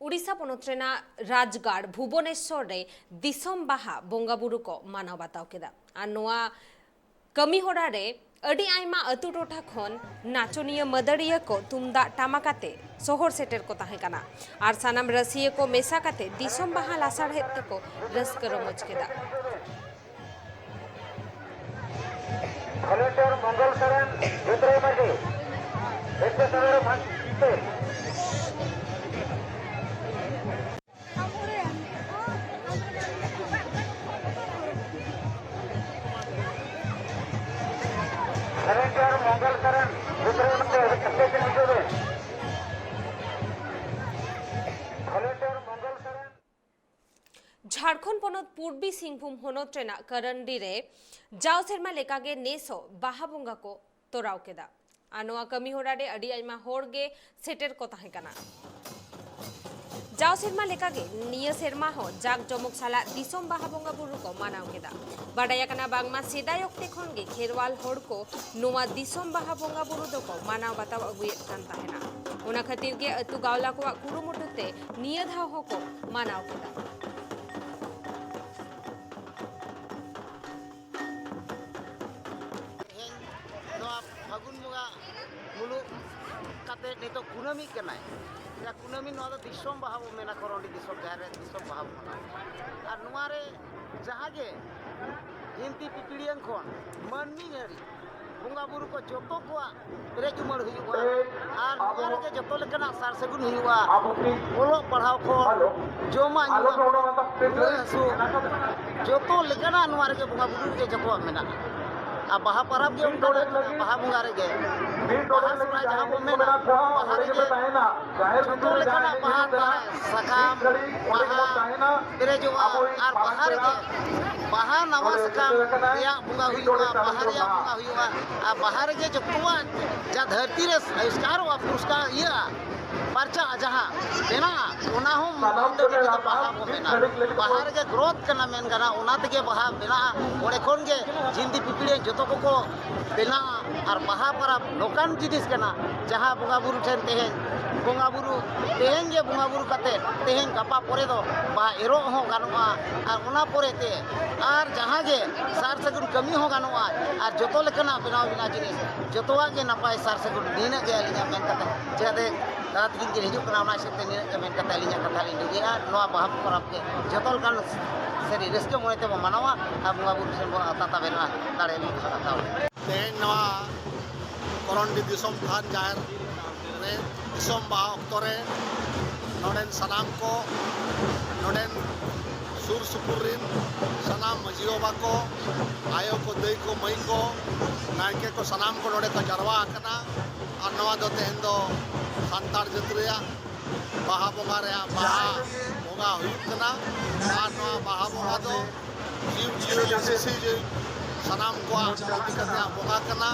ᱩᱲᱤᱥᱥᱟ ᱯᱚᱱᱚᱛ ᱨᱮᱱᱟᱜ ᱨᱟᱡᱽᱜᱟᱲ ᱵᱷᱩᱵᱚᱱᱮᱥᱚᱨ ᱨᱮ ᱫᱤᱥᱚᱢ ᱵᱟᱦᱟ ᱵᱚᱸᱜᱟ ᱵᱩᱨᱩ ᱠᱚ ᱢᱟᱱᱟᱣ ᱵᱟᱛᱟᱣ ᱠᱮᱫᱟ᱾ ᱟᱨ ᱱᱚᱣᱟ ᱠᱟᱹᱢᱤ ᱦᱚᱨᱟ ᱨᱮ ᱟᱹᱰᱤ ᱟᱭᱢᱟ ᱟᱹᱛᱩ ᱴᱚᱴᱷᱟ ᱠᱷᱚᱱ ᱱᱟᱪᱚᱱᱤᱭᱟᱹ ᱢᱟᱹᱫᱟᱹᱲᱤᱭᱟᱹ ᱠᱚ ᱛᱩᱢᱫᱟᱜ ᱴᱟᱢᱟᱠ ᱟᱛᱮ ᱥᱚᱦᱚᱨ ᱥᱮᱴᱮᱨ ᱠᱚ ᱛᱟᱦᱮᱸ ᱠᱟᱱᱟ᱾ ᱟᱨ ᱥᱟᱱᱟᱢ ᱨᱟᱹᱥᱤᱭᱟᱹ ᱠᱚ ᱢᱮᱥᱟ ᱠᱟᱛᱮ ᱫᱤᱥᱚᱢ ᱵᱟᱦᱟ ᱞᱟᱥᱟᱲᱦᱮᱫ ᱛᱮᱠᱚ ᱨᱟᱹᱥᱠᱟᱹ ᱨᱚᱢᱚᱡᱽ ᱠᱮᱫᱟ᱾ ᱠᱷᱚᱞᱮᱱᱫᱚᱨ ᱢᱚᱝᱜᱚᱞ ᱥᱚᱨᱮᱱ, ᱵᱷᱤᱛᱨᱟᱹᱭ ᱢᱟᱹᱡᱷᱤ, ᱵᱤᱫᱽᱫᱟᱥᱟᱜᱚᱨ ᱢᱟᱹᱡᱷᱤ᱾ ᱠᱷᱚᱞᱮᱱᱫᱚᱨ ᱢᱚᱝᱜᱚᱞ ᱥᱚᱨᱮᱱ, ᱵᱷᱤᱛᱨᱟᱹᱭ ᱢᱟᱹᱡᱷᱤ, ᱥᱴᱮᱥᱚᱱ ᱦᱤᱡᱩᱜ ᱵᱤᱱ᱾ ᱠᱷᱚᱞᱮᱱᱫᱚᱨ ᱢᱚᱝᱜᱚᱞ ᱥᱚᱨᱮᱱ᱾ ᱡᱷᱟᱲᱠᱷᱚᱸᱰ ᱯᱚᱱᱚᱛ ᱯᱩᱨᱵᱤ ᱥᱤᱝᱵᱷᱩᱢ ᱦᱚᱱᱚᱛ ᱨᱮᱱᱟᱜ ᱠᱟᱨᱟᱱᱰᱤ ᱨᱮ ᱡᱟᱣ ᱥᱮᱨᱢᱟ ᱞᱮᱠᱟᱜᱮ ᱱᱮᱥ ᱦᱚᱸ ᱵᱟᱦᱟ ᱵᱚᱸᱜᱟ ᱠᱚ ᱛᱚᱨᱟᱣ ᱠᱮᱫᱟ᱾ ᱟᱨ ᱱᱚᱣᱟ ᱠᱟᱹᱢᱤ ᱦᱚᱨᱟ ᱨᱮ ᱟᱹᱰᱤ ᱟᱭᱢᱟ ᱦᱚᱲ ᱜᱮ ᱥᱮᱴᱮᱨ ᱠᱚ ᱛᱟᱦᱮᱸ ᱠᱟᱱᱟ᱾ ᱡᱟᱣ ᱥᱮᱨᱢᱟ ᱞᱮᱠᱟᱜᱮ ᱱᱤᱭᱟᱹ ᱥᱮᱨᱢᱟ ᱦᱚᱸ ᱡᱟᱠ ᱡᱚᱢᱚᱠ ᱥᱟᱞᱟᱜ ᱫᱤᱥᱚᱢ ᱵᱟᱦᱟ ᱵᱚᱸᱜᱟ ᱵᱩᱨᱩ ᱠᱚ ᱢᱟᱱᱟᱣ ᱠᱮᱫᱟ᱾ ᱵᱟᱰᱟᱭ ᱟᱠᱟᱱᱟ ᱵᱟᱝᱢᱟ ᱥᱮᱫᱟᱭ ᱚᱠᱛᱮ ᱠᱷᱚᱱ ᱜᱮ ᱠᱷᱮᱨᱣᱟᱞ ᱦᱚᱲ ᱠᱚ ᱱᱚᱣᱟ ᱫᱤᱥᱚᱢ ᱵᱟᱦᱟ ᱵᱚᱸᱜᱟ ᱵᱩᱨᱩ ᱫᱚᱠᱚ ᱢᱟᱱᱟᱣ ᱵᱟᱛᱟᱣ ᱟᱹᱜᱩᱭᱮᱫ ᱠᱟᱱ ᱛᱟᱦᱮᱱᱟ᱾ ᱚᱱᱟ ᱠᱷᱟᱹᱛᱤᱨ ᱜᱮ ᱟᱹᱛᱩ ᱜᱟᱶᱞᱟ ᱠᱚᱣᱟᱜ ᱠᱩᱨᱩᱢᱩᱴᱩ ᱛᱮ ᱱᱤᱭᱟᱹ ᱫᱷᱟᱣ ᱦᱚᱸᱠᱚ ᱢᱟᱱᱟᱣ ᱠᱮᱫᱟ᱾ ᱛᱮᱦᱮᱧ ᱱᱚᱣᱟ ᱯᱷᱟᱹᱜᱩᱱ ᱵᱚᱸᱜᱟ ᱢᱩᱞᱩᱜ ᱠᱟᱛᱮ ᱱᱤᱛᱚᱜ ᱠᱩᱱᱟᱹᱢᱤ ᱠᱟᱱᱟᱭ᱾ ᱡᱟᱦᱟᱸ ᱠᱩᱱᱟᱹᱢᱤ, ᱱᱚᱣᱟ ᱫᱚ ᱫᱤᱥᱚᱢ ᱵᱟᱦᱟ ᱵᱚ ᱢᱮᱱᱟ, ᱠᱚᱨᱚᱱᱰᱤ ᱫᱤᱥᱚᱢ ᱡᱟᱦᱮᱨ ᱨᱮ ᱫᱤᱥᱚᱢ ᱵᱟᱦᱟ ᱵᱚ ᱢᱟᱱᱟᱣᱟ᱾ ᱟᱨ ᱱᱚᱣᱟ ᱨᱮ ᱡᱟᱦᱟᱸ ᱜᱮ ᱡᱤᱱᱛᱤ ᱯᱤᱯᱤᱲᱤᱭᱟᱹᱝ ᱠᱷᱚᱱ ᱢᱟᱹᱱᱢᱤ ᱫᱷᱟᱹᱨᱤᱡ ᱵᱚᱸᱜᱟ ᱵᱩᱨᱩ ᱠᱚ ᱡᱚᱛᱚ ᱠᱚᱣᱟᱜ ᱯᱮᱨᱮᱡ ᱩᱢᱟᱹᱲ ᱦᱩᱭᱩᱜᱼᱟ᱾ ᱟᱨ ᱱᱚᱣᱟ ᱨᱮᱜᱮ ᱡᱚᱛᱚ ᱞᱮᱠᱟᱱᱟᱜ ᱥᱟᱨ ᱥᱟᱹᱜᱩᱱ ᱦᱩᱭᱩᱜᱼᱟ᱾ ᱚᱞᱚᱜ ᱯᱟᱲᱦᱟᱣ ᱠᱷᱚᱱ ᱡᱚᱢᱟᱜ ᱧᱩᱣᱟᱜ, ᱨᱩᱣᱟᱹ ᱦᱟᱹᱥᱩ, ᱡᱚᱛᱚ ᱞᱮᱠᱟᱱᱟᱜ ᱱᱚᱣᱟ ᱨᱮᱜᱮ ᱵᱚᱸᱜᱟ ᱵᱩᱨᱩ ᱨᱮᱜᱮ ᱡᱚᱛᱚᱣᱟᱜ ᱢᱮᱱᱟᱜᱼᱟ᱾ ᱟᱨ ᱵᱟᱦᱟ ᱯᱚᱨᱚᱵᱽ ᱜᱮ ᱚᱱᱠᱟᱱᱟᱜ ᱠᱟᱱᱟ, ᱵᱟᱦᱟ ᱵᱚᱸᱜᱟ ᱨᱮᱜᱮ, ᱵᱟᱦᱟ ᱥᱚᱦᱨᱟᱭ ᱡᱟᱦᱟᱸ ᱵᱚᱱ ᱢᱮᱱᱟ, ᱵᱟᱦᱟ ᱨᱮᱜᱮ ᱡᱚᱛᱚ ᱞᱮᱠᱟᱱᱟᱜ ᱵᱟᱦᱟ, ᱫᱟᱨᱮ, ᱥᱟᱠᱟᱢ, ᱵᱟᱦᱟ ᱯᱮᱨᱮᱡᱚᱜᱼᱟ᱾ ᱟᱨ ᱵᱟᱦᱟ ᱨᱮᱜᱮ, ᱵᱟᱦᱟ ᱱᱟᱣᱟ ᱥᱟᱠᱟᱢ ᱨᱮᱭᱟᱜ ᱵᱚᱸᱜᱟ ᱦᱩᱭᱩᱜᱼᱟ, ᱵᱟᱦᱟ ᱨᱮᱭᱟᱜ ᱵᱚᱸᱜᱟ ᱦᱩᱭᱩᱜᱼᱟ᱾ ᱟᱨ ᱵᱟᱦᱟ ᱨᱮᱜᱮ ᱡᱚᱛᱚᱣᱟᱜ ᱡᱟ ᱫᱷᱟᱹᱨᱛᱤ ᱨᱮ ᱟᱵᱤᱥᱠᱟᱨᱚᱜᱼᱟ, ᱯᱩᱨᱚᱥᱠᱟᱨ ᱤᱭᱟᱹᱜᱼᱟ, ᱯᱟᱨᱪᱟᱜᱼᱟ, ᱡᱟᱦᱟᱸ ᱵᱮᱱᱟᱜᱼᱟ, ᱚᱱᱟ ᱦᱚᱸ ᱢᱩᱞ ᱫᱚ ᱵᱟᱦᱟ ᱠᱚ ᱢᱮᱱᱟ᱾ ᱵᱟᱦᱟ ᱨᱮᱜᱮ ᱜᱨᱳᱛᱷ ᱠᱟᱱᱟ ᱢᱮᱱ ᱜᱟᱱᱚᱜᱼᱟ, ᱚᱱᱟ ᱛᱮᱜᱮ ᱵᱟᱦᱟ ᱵᱮᱱᱟᱜᱼᱟ᱾ ᱚᱸᱰᱮ ᱠᱷᱚᱱ ᱜᱮ ᱡᱤᱱᱛᱤ ᱯᱤᱯᱤᱲᱤ ᱡᱚᱛᱚ ᱠᱚᱠᱚ ᱵᱮᱱᱟᱜᱼᱟ᱾ ᱟᱨ ᱵᱟᱦᱟ ᱯᱚᱨᱚᱵᱽ ᱱᱚᱝᱠᱟᱱ ᱡᱤᱱᱤᱥ ᱠᱟᱱᱟ, ᱡᱟᱦᱟᱸ ᱵᱚᱸᱜᱟ ᱵᱩᱨᱩ ᱴᱷᱮᱱ ᱛᱮᱦᱮᱧ, ᱵᱚᱸᱜᱟ ᱵᱩᱨᱩ ᱛᱮᱦᱮᱧ ᱜᱮ ᱵᱚᱸᱜᱟ ᱵᱩᱨᱩ ᱠᱟᱛᱮ, ᱛᱮᱦᱮᱧ ᱜᱟᱯᱟ ᱯᱚᱨᱮ ᱫᱚ ᱵᱟᱦᱟ ᱮᱨᱚᱜ ᱦᱚᱸ ᱜᱟᱱᱚᱜᱼᱟ᱾ ᱟᱨ ᱚᱱᱟ ᱯᱚᱨᱮ ᱛᱮ ᱟᱨ ᱡᱟᱦᱟᱸ ᱜᱮ ᱥᱟᱨ ᱥᱟᱹᱜᱩᱱ ᱠᱟᱹᱢᱤ ᱦᱚᱸ ᱜᱟᱱᱚᱜᱼᱟ᱾ ᱟᱨ ᱡᱚᱛᱚ ᱞᱮᱠᱟᱱᱟᱜ ᱵᱮᱱᱟᱣ ᱵᱮᱱᱟᱣ ᱡᱤᱱᱤᱥ, ᱡᱚᱛᱚᱣᱟᱜ ᱜᱮ ᱱᱟᱯᱟᱭ ᱥᱟᱨ ᱥᱟᱹᱜᱩᱱ, ᱱᱤᱱᱟᱹᱜ ᱜᱮ ᱟᱹᱞᱤᱧᱟᱜ ᱢᱮᱱ ᱠᱟᱛᱷᱟ᱾ ᱪᱤᱠᱟᱹᱛᱮ ᱫᱟᱫᱟ ᱛᱟᱹᱠᱤᱱ ᱠᱤᱱ ᱦᱤᱡᱩᱜ ᱠᱟᱱᱟ, ᱚᱱᱟ ᱦᱤᱥᱟᱹᱵ ᱛᱮ ᱱᱤᱱᱟᱹᱜ ᱜᱮ ᱢᱮᱱ ᱠᱟᱛᱮ ᱟᱹᱞᱤᱧᱟᱜ ᱠᱟᱛᱷᱟ ᱞᱤᱧ ᱰᱩᱜᱤᱭᱮᱫᱼᱟ᱾ ᱱᱚᱣᱟ ᱵᱟᱦᱟ ᱯᱚᱨᱚᱵᱽ ᱜᱮ ᱡᱚᱛᱚ ᱞᱮᱠᱟᱱ ᱥᱟᱹᱨᱤ ᱨᱟᱹᱥᱠᱟᱹ ᱢᱚᱱᱮ ᱛᱮᱵᱚᱱ ᱢᱟᱱᱟᱣᱟ ᱟᱨ ᱵᱚᱸᱜᱟ ᱵᱩᱨᱩ ᱴᱷᱮᱱ ᱵᱚᱱ ᱟᱛᱟ ᱛᱟᱵᱮᱱᱟ ᱫᱟᱲᱮ ᱢᱤᱫ ᱥᱟᱶ ᱛᱟᱵᱚᱱ᱾ ᱛᱮᱦᱮᱧ ᱱᱚᱣᱟ ᱠᱚᱨᱚᱱᱰᱤ ᱫᱤᱥᱚᱢ ᱛᱷᱟᱱ ᱡᱟᱦᱮᱨ ᱨᱮ ᱫᱤᱥᱚᱢ ᱵᱟᱦᱟ ᱚᱠᱛᱚ ᱨᱮ ᱱᱚᱰᱮᱱ ᱥᱟᱱᱟᱢ ᱠᱚ, ᱱᱚᱰᱮᱱ ᱥᱩᱨ ᱥᱩᱯᱩᱨ ᱨᱤᱱ ᱥᱟᱱᱟᱢ ᱢᱟᱹᱡᱷᱤ ᱵᱟᱵᱟ ᱠᱚ, ᱟᱭᱳ ᱠᱚ, ᱫᱟᱹᱭ ᱠᱚ, ᱢᱟᱹᱭ ᱠᱚ, ᱱᱟᱭᱠᱮ ᱠᱚ, ᱥᱟᱱᱟᱢ ᱠᱚ ᱱᱚᱰᱮ ᱠᱚ ᱡᱟᱨᱣᱟ ᱟᱠᱟᱱᱟ᱾ ᱟᱨ ᱱᱚᱣᱟ ᱫᱚ ᱛᱮᱦᱮᱧ ᱫᱚ ᱥᱟᱱᱛᱟᱲ ᱡᱟᱹᱛ ᱨᱮᱭᱟᱜ ᱵᱟᱦᱟ ᱵᱚᱸᱜᱟ ᱨᱮᱭᱟᱜ ᱵᱟᱦᱟ ᱵᱚᱸᱜᱟ ᱦᱩᱭᱩᱜ ᱠᱟᱱᱟ᱾ ᱟᱨ ᱱᱚᱣᱟ ᱵᱟᱦᱟ ᱵᱚᱸᱜᱟ ᱫᱚ ᱡᱤᱵᱽ ᱡᱤᱭᱟᱹᱞᱤ ᱥᱤᱥᱤ ᱡᱤᱣᱤ ᱥᱟᱱᱟᱢ ᱠᱚᱣᱟᱜ ᱤᱫᱤ ᱠᱟᱛᱮ ᱵᱚᱸᱜᱟ ᱠᱟᱱᱟ᱾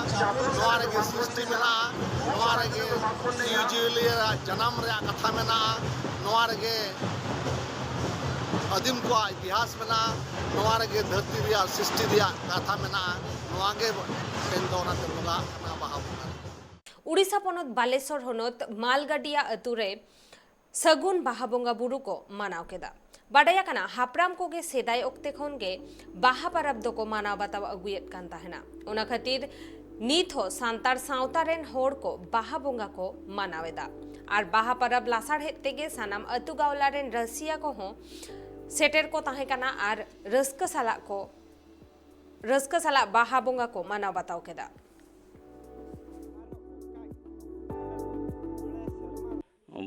ᱱᱚᱣᱟ ᱨᱮᱜᱮ ᱥᱨᱤᱥᱴᱤ ᱢᱮᱱᱟᱜᱼᱟ, ᱱᱚᱣᱟ ᱨᱮᱜᱮ ᱡᱤᱣᱤ ᱡᱤᱭᱟᱹᱞᱤᱭᱟᱜ ᱡᱟᱱᱟᱢ ᱨᱮᱭᱟᱜ ᱠᱟᱛᱷᱟ ᱢᱮᱱᱟᱜᱼᱟ, ᱱᱚᱣᱟ ᱨᱮᱜᱮ ᱟᱹᱫᱤᱢ ᱠᱚᱣᱟᱜ ᱤᱛᱤᱦᱟᱥ ᱢᱮᱱᱟᱜᱼᱟ, ᱱᱚᱣᱟ ᱨᱮᱜᱮ ᱫᱷᱟᱹᱨᱛᱤ ᱨᱮᱭᱟᱜ ᱥᱨᱤᱥᱴᱤ ᱨᱮᱭᱟᱜ ᱠᱟᱛᱷᱟ ᱢᱮᱱᱟᱜᱼᱟ᱾ ᱱᱚᱣᱟ ᱜᱮ ᱛᱮᱦᱮᱧ ᱫᱚ ᱚᱱᱟᱛᱮ ᱵᱚᱸᱜᱟ ᱠᱟᱱᱟ ᱵᱟᱦᱟ ᱵᱚᱸᱜᱟ᱾ ᱩᱲᱤᱥᱥᱟ ᱯᱚᱱᱚᱛ ᱵᱟᱞᱮᱥᱚᱨ ᱦᱚᱱᱚᱛ ᱢᱟᱞᱜᱟᱰᱤᱭᱟ ᱟᱹᱛᱩ ᱨᱮ ᱥᱟᱹᱜᱩᱱ ᱵᱟᱦᱟ ᱵᱚᱸᱜᱟ ᱵᱩᱨᱩ ᱠᱚ ᱢᱟᱱᱟᱣ ᱠᱮᱫᱟ᱾ ᱵᱟᱰᱟᱭ ᱟᱠᱟᱱᱟ, ᱦᱟᱯᱲᱟᱢ ᱠᱚᱜᱮ ᱥᱮᱫᱟᱭ ᱚᱠᱛᱮ ᱠᱷᱚᱱ ᱜᱮ ᱵᱟᱦᱟ ᱯᱚᱨᱚᱵᱽ ᱫᱚᱠᱚ ᱢᱟᱱᱟᱣ ᱵᱟᱛᱟᱣ ᱟᱹᱜᱩᱭᱮᱫ ᱠᱟᱱ ᱛᱟᱦᱮᱱᱟ᱾ ᱚᱱᱟ ᱠᱷᱟᱹᱛᱤᱨ ᱱᱤᱛ ᱦᱚᱸ ᱥᱟᱱᱛᱟᱲ ᱥᱟᱶᱛᱟ ᱨᱮᱱ ᱦᱚᱲ ᱠᱚ ᱵᱟᱦᱟ ᱵᱚᱸᱜᱟ ᱠᱚ ᱢᱟᱱᱟᱣ ᱮᱫᱟ᱾ ᱟᱨ ᱵᱟᱦᱟ ᱯᱚᱨᱚᱵᱽ ᱞᱟᱥᱟᱲᱦᱮᱫ ᱛᱮᱜᱮ ᱥᱟᱱᱟᱢ ᱟᱹᱛᱩ ᱜᱟᱶᱞᱟ ᱨᱮᱱ ᱨᱟᱹᱥᱤᱭᱟ ᱠᱚᱦᱚᱸ ᱥᱮᱴᱮᱨ ᱠᱚ ᱛᱟᱦᱮᱸ ᱠᱟᱱᱟ ᱟᱨ ᱨᱟᱹᱥᱠᱟᱹ ᱥᱟᱞᱟᱜ ᱠᱚ, ᱨᱟᱹᱥᱠᱟᱹ ᱥᱟᱞᱟᱜ ᱵᱟᱦᱟ ᱵᱚᱸᱜᱟ ᱠᱚ ᱢᱟᱱᱟᱣ ᱵᱟᱛᱟᱣ ᱠᱮᱫᱟ᱾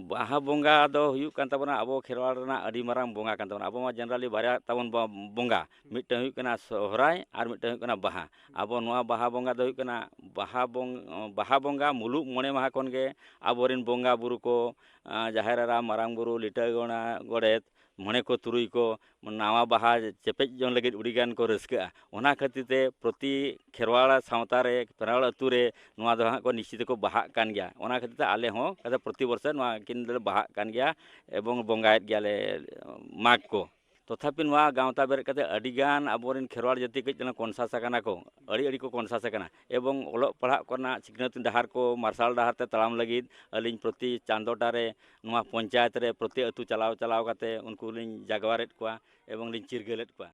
ᱵᱟᱦᱟ ᱵᱚᱸᱜᱟ ᱫᱚ ᱦᱩᱭᱩᱜ ᱠᱟᱱ ᱛᱟᱵᱚᱱᱟ ᱟᱵᱚ ᱠᱷᱮᱨᱣᱟᱲ ᱨᱮᱱᱟᱜ ᱟᱹᱰᱤ ᱢᱟᱨᱟᱝ ᱵᱚᱸᱜᱟ ᱠᱟᱱ ᱛᱟᱵᱚᱱᱟ᱾ ᱟᱵᱚ ᱢᱟ generally ᱵᱟᱨᱭᱟ ᱛᱟᱵᱚᱱ ᱵᱚ-, ᱵᱚᱸᱜᱟ, ᱢᱤᱫᱴᱟᱝ ᱦᱩᱭᱩᱜ ᱠᱟᱱᱟ ᱥᱚᱦᱨᱟᱭ ᱟᱨ ᱢᱤᱫᱴᱟᱝ ᱦᱩᱭᱩᱜ ᱠᱟᱱᱟ ᱵᱟᱦᱟ᱾ ᱟᱵᱚ ᱱᱚᱣᱟ ᱵᱟᱦᱟ ᱵᱚᱸᱜᱟ ᱫᱚ ᱦᱩᱭᱩᱜ ᱠᱟᱱᱟ ᱵᱟᱦᱟ ᱵᱚᱝ-, ᱵᱟᱦᱟ ᱵᱚᱸᱜᱟ ᱢᱩᱞᱩᱜ ᱢᱚᱬᱮ ᱢᱟᱦᱟ ᱠᱷᱚᱱ ᱜᱮ ᱟᱵᱚᱨᱮᱱ ᱵᱚᱸᱜᱟ ᱵᱩᱨᱩ ᱠᱚ, ᱟᱸ, ᱡᱟᱦᱮᱨ ᱮᱨᱟ, ᱢᱟᱨᱟᱝ ᱵᱩᱨᱩ, ᱞᱤᱴᱟᱹ ᱜᱚᱲᱟ, ᱜᱚᱰᱮᱛ, ᱢᱚᱬᱮ ᱠᱚ ᱛᱩᱨᱩᱭ ᱠᱚ, ᱱᱟᱣᱟ ᱵᱟᱦᱟ ᱪᱮᱯᱮᱡ ᱡᱚᱝ ᱞᱟᱹᱜᱤᱫ ᱟᱹᱰᱤᱜᱟᱱ ᱠᱚ ᱨᱟᱹᱥᱠᱟᱹᱜᱼᱟ᱾ ᱚᱱᱟ ᱠᱷᱟᱹᱛᱤᱨ ᱛᱮ ᱯᱨᱚᱛᱤ ᱠᱷᱮᱨᱣᱟᱲ ᱥᱟᱶᱛᱟ ᱨᱮ, ᱠᱷᱮᱨᱣᱟᱲ ᱟᱹᱛᱩ ᱨᱮ ᱱᱚᱣᱟ ᱫᱚ ᱦᱟᱸᱜ ᱠᱚ ᱱᱤᱥᱪᱤᱛ ᱠᱚ ᱵᱟᱦᱟᱜ ᱠᱟᱱ ᱜᱮᱭᱟ᱾ ᱚᱱᱟ ᱠᱷᱟᱹᱛᱤᱨ ᱛᱮ ᱟᱞᱮ ᱦᱚᱸ ᱠᱟᱛᱮ ᱯᱨᱚᱛᱤ ᱵᱚᱨᱥᱮ ᱱᱚᱣᱟ ᱠᱤᱱ ᱫᱚᱞᱮ ᱵᱟᱦᱟᱜ ᱠᱟᱱ ᱜᱮᱭᱟ ᱮᱵᱚᱝ ᱵᱚᱸᱜᱟᱭᱮᱫ ᱜᱮᱭᱟᱞᱮ ᱢᱟᱜᱽ ᱠᱚ᱾ ᱛᱚᱛᱷᱟᱯᱤ ᱱᱚᱣᱟ ᱜᱟᱶᱛᱟ ᱵᱮᱨᱮᱫ ᱠᱟᱛᱮ ᱟᱹᱰᱤᱜᱟᱱ ᱟᱵᱚᱨᱮᱱ ᱠᱷᱮᱨᱣᱟᱲ ᱡᱟᱹᱛᱤ ᱠᱟᱹᱡ ᱪᱟᱞᱟᱝ conscious ᱟᱠᱟᱱᱟ ᱠᱚ, ᱟᱹᱰᱤ ᱟᱹᱰᱤ ᱠᱚ conscious ᱟᱠᱟᱱᱟ᱾ ᱮᱵᱚᱝ ᱚᱞᱚᱜ ᱯᱟᱲᱦᱟᱜ ᱠᱚᱨᱮᱱᱟᱜ ᱥᱤᱠᱷᱱᱟᱹᱛ ᱰᱟᱦᱟᱨ ᱠᱚ ᱢᱟᱨᱥᱟᱞ ᱰᱟᱦᱟᱨ ᱛᱮ ᱛᱟᱲᱟᱢ ᱞᱟᱹᱜᱤᱫ ᱟᱹᱞᱤᱧ ᱯᱨᱚᱛᱤ ᱪᱟᱸᱫᱳᱴᱟ ᱨᱮ ᱱᱚᱣᱟ ᱯᱚᱧᱪᱟᱭᱮᱛ ᱨᱮ ᱯᱨᱚᱛᱤ ᱟᱹᱛᱩ ᱪᱟᱞᱟᱣ ᱪᱟᱞᱟᱣ ᱠᱟᱛᱮ ᱩᱱᱠᱩ ᱞᱤᱧ ᱡᱟᱜᱣᱟᱨᱮᱫ ᱠᱚᱣᱟ ᱮᱵᱚᱝ ᱞᱤᱧ ᱪᱤᱨᱜᱟᱹᱞᱮᱫ ᱠᱚᱣᱟ᱾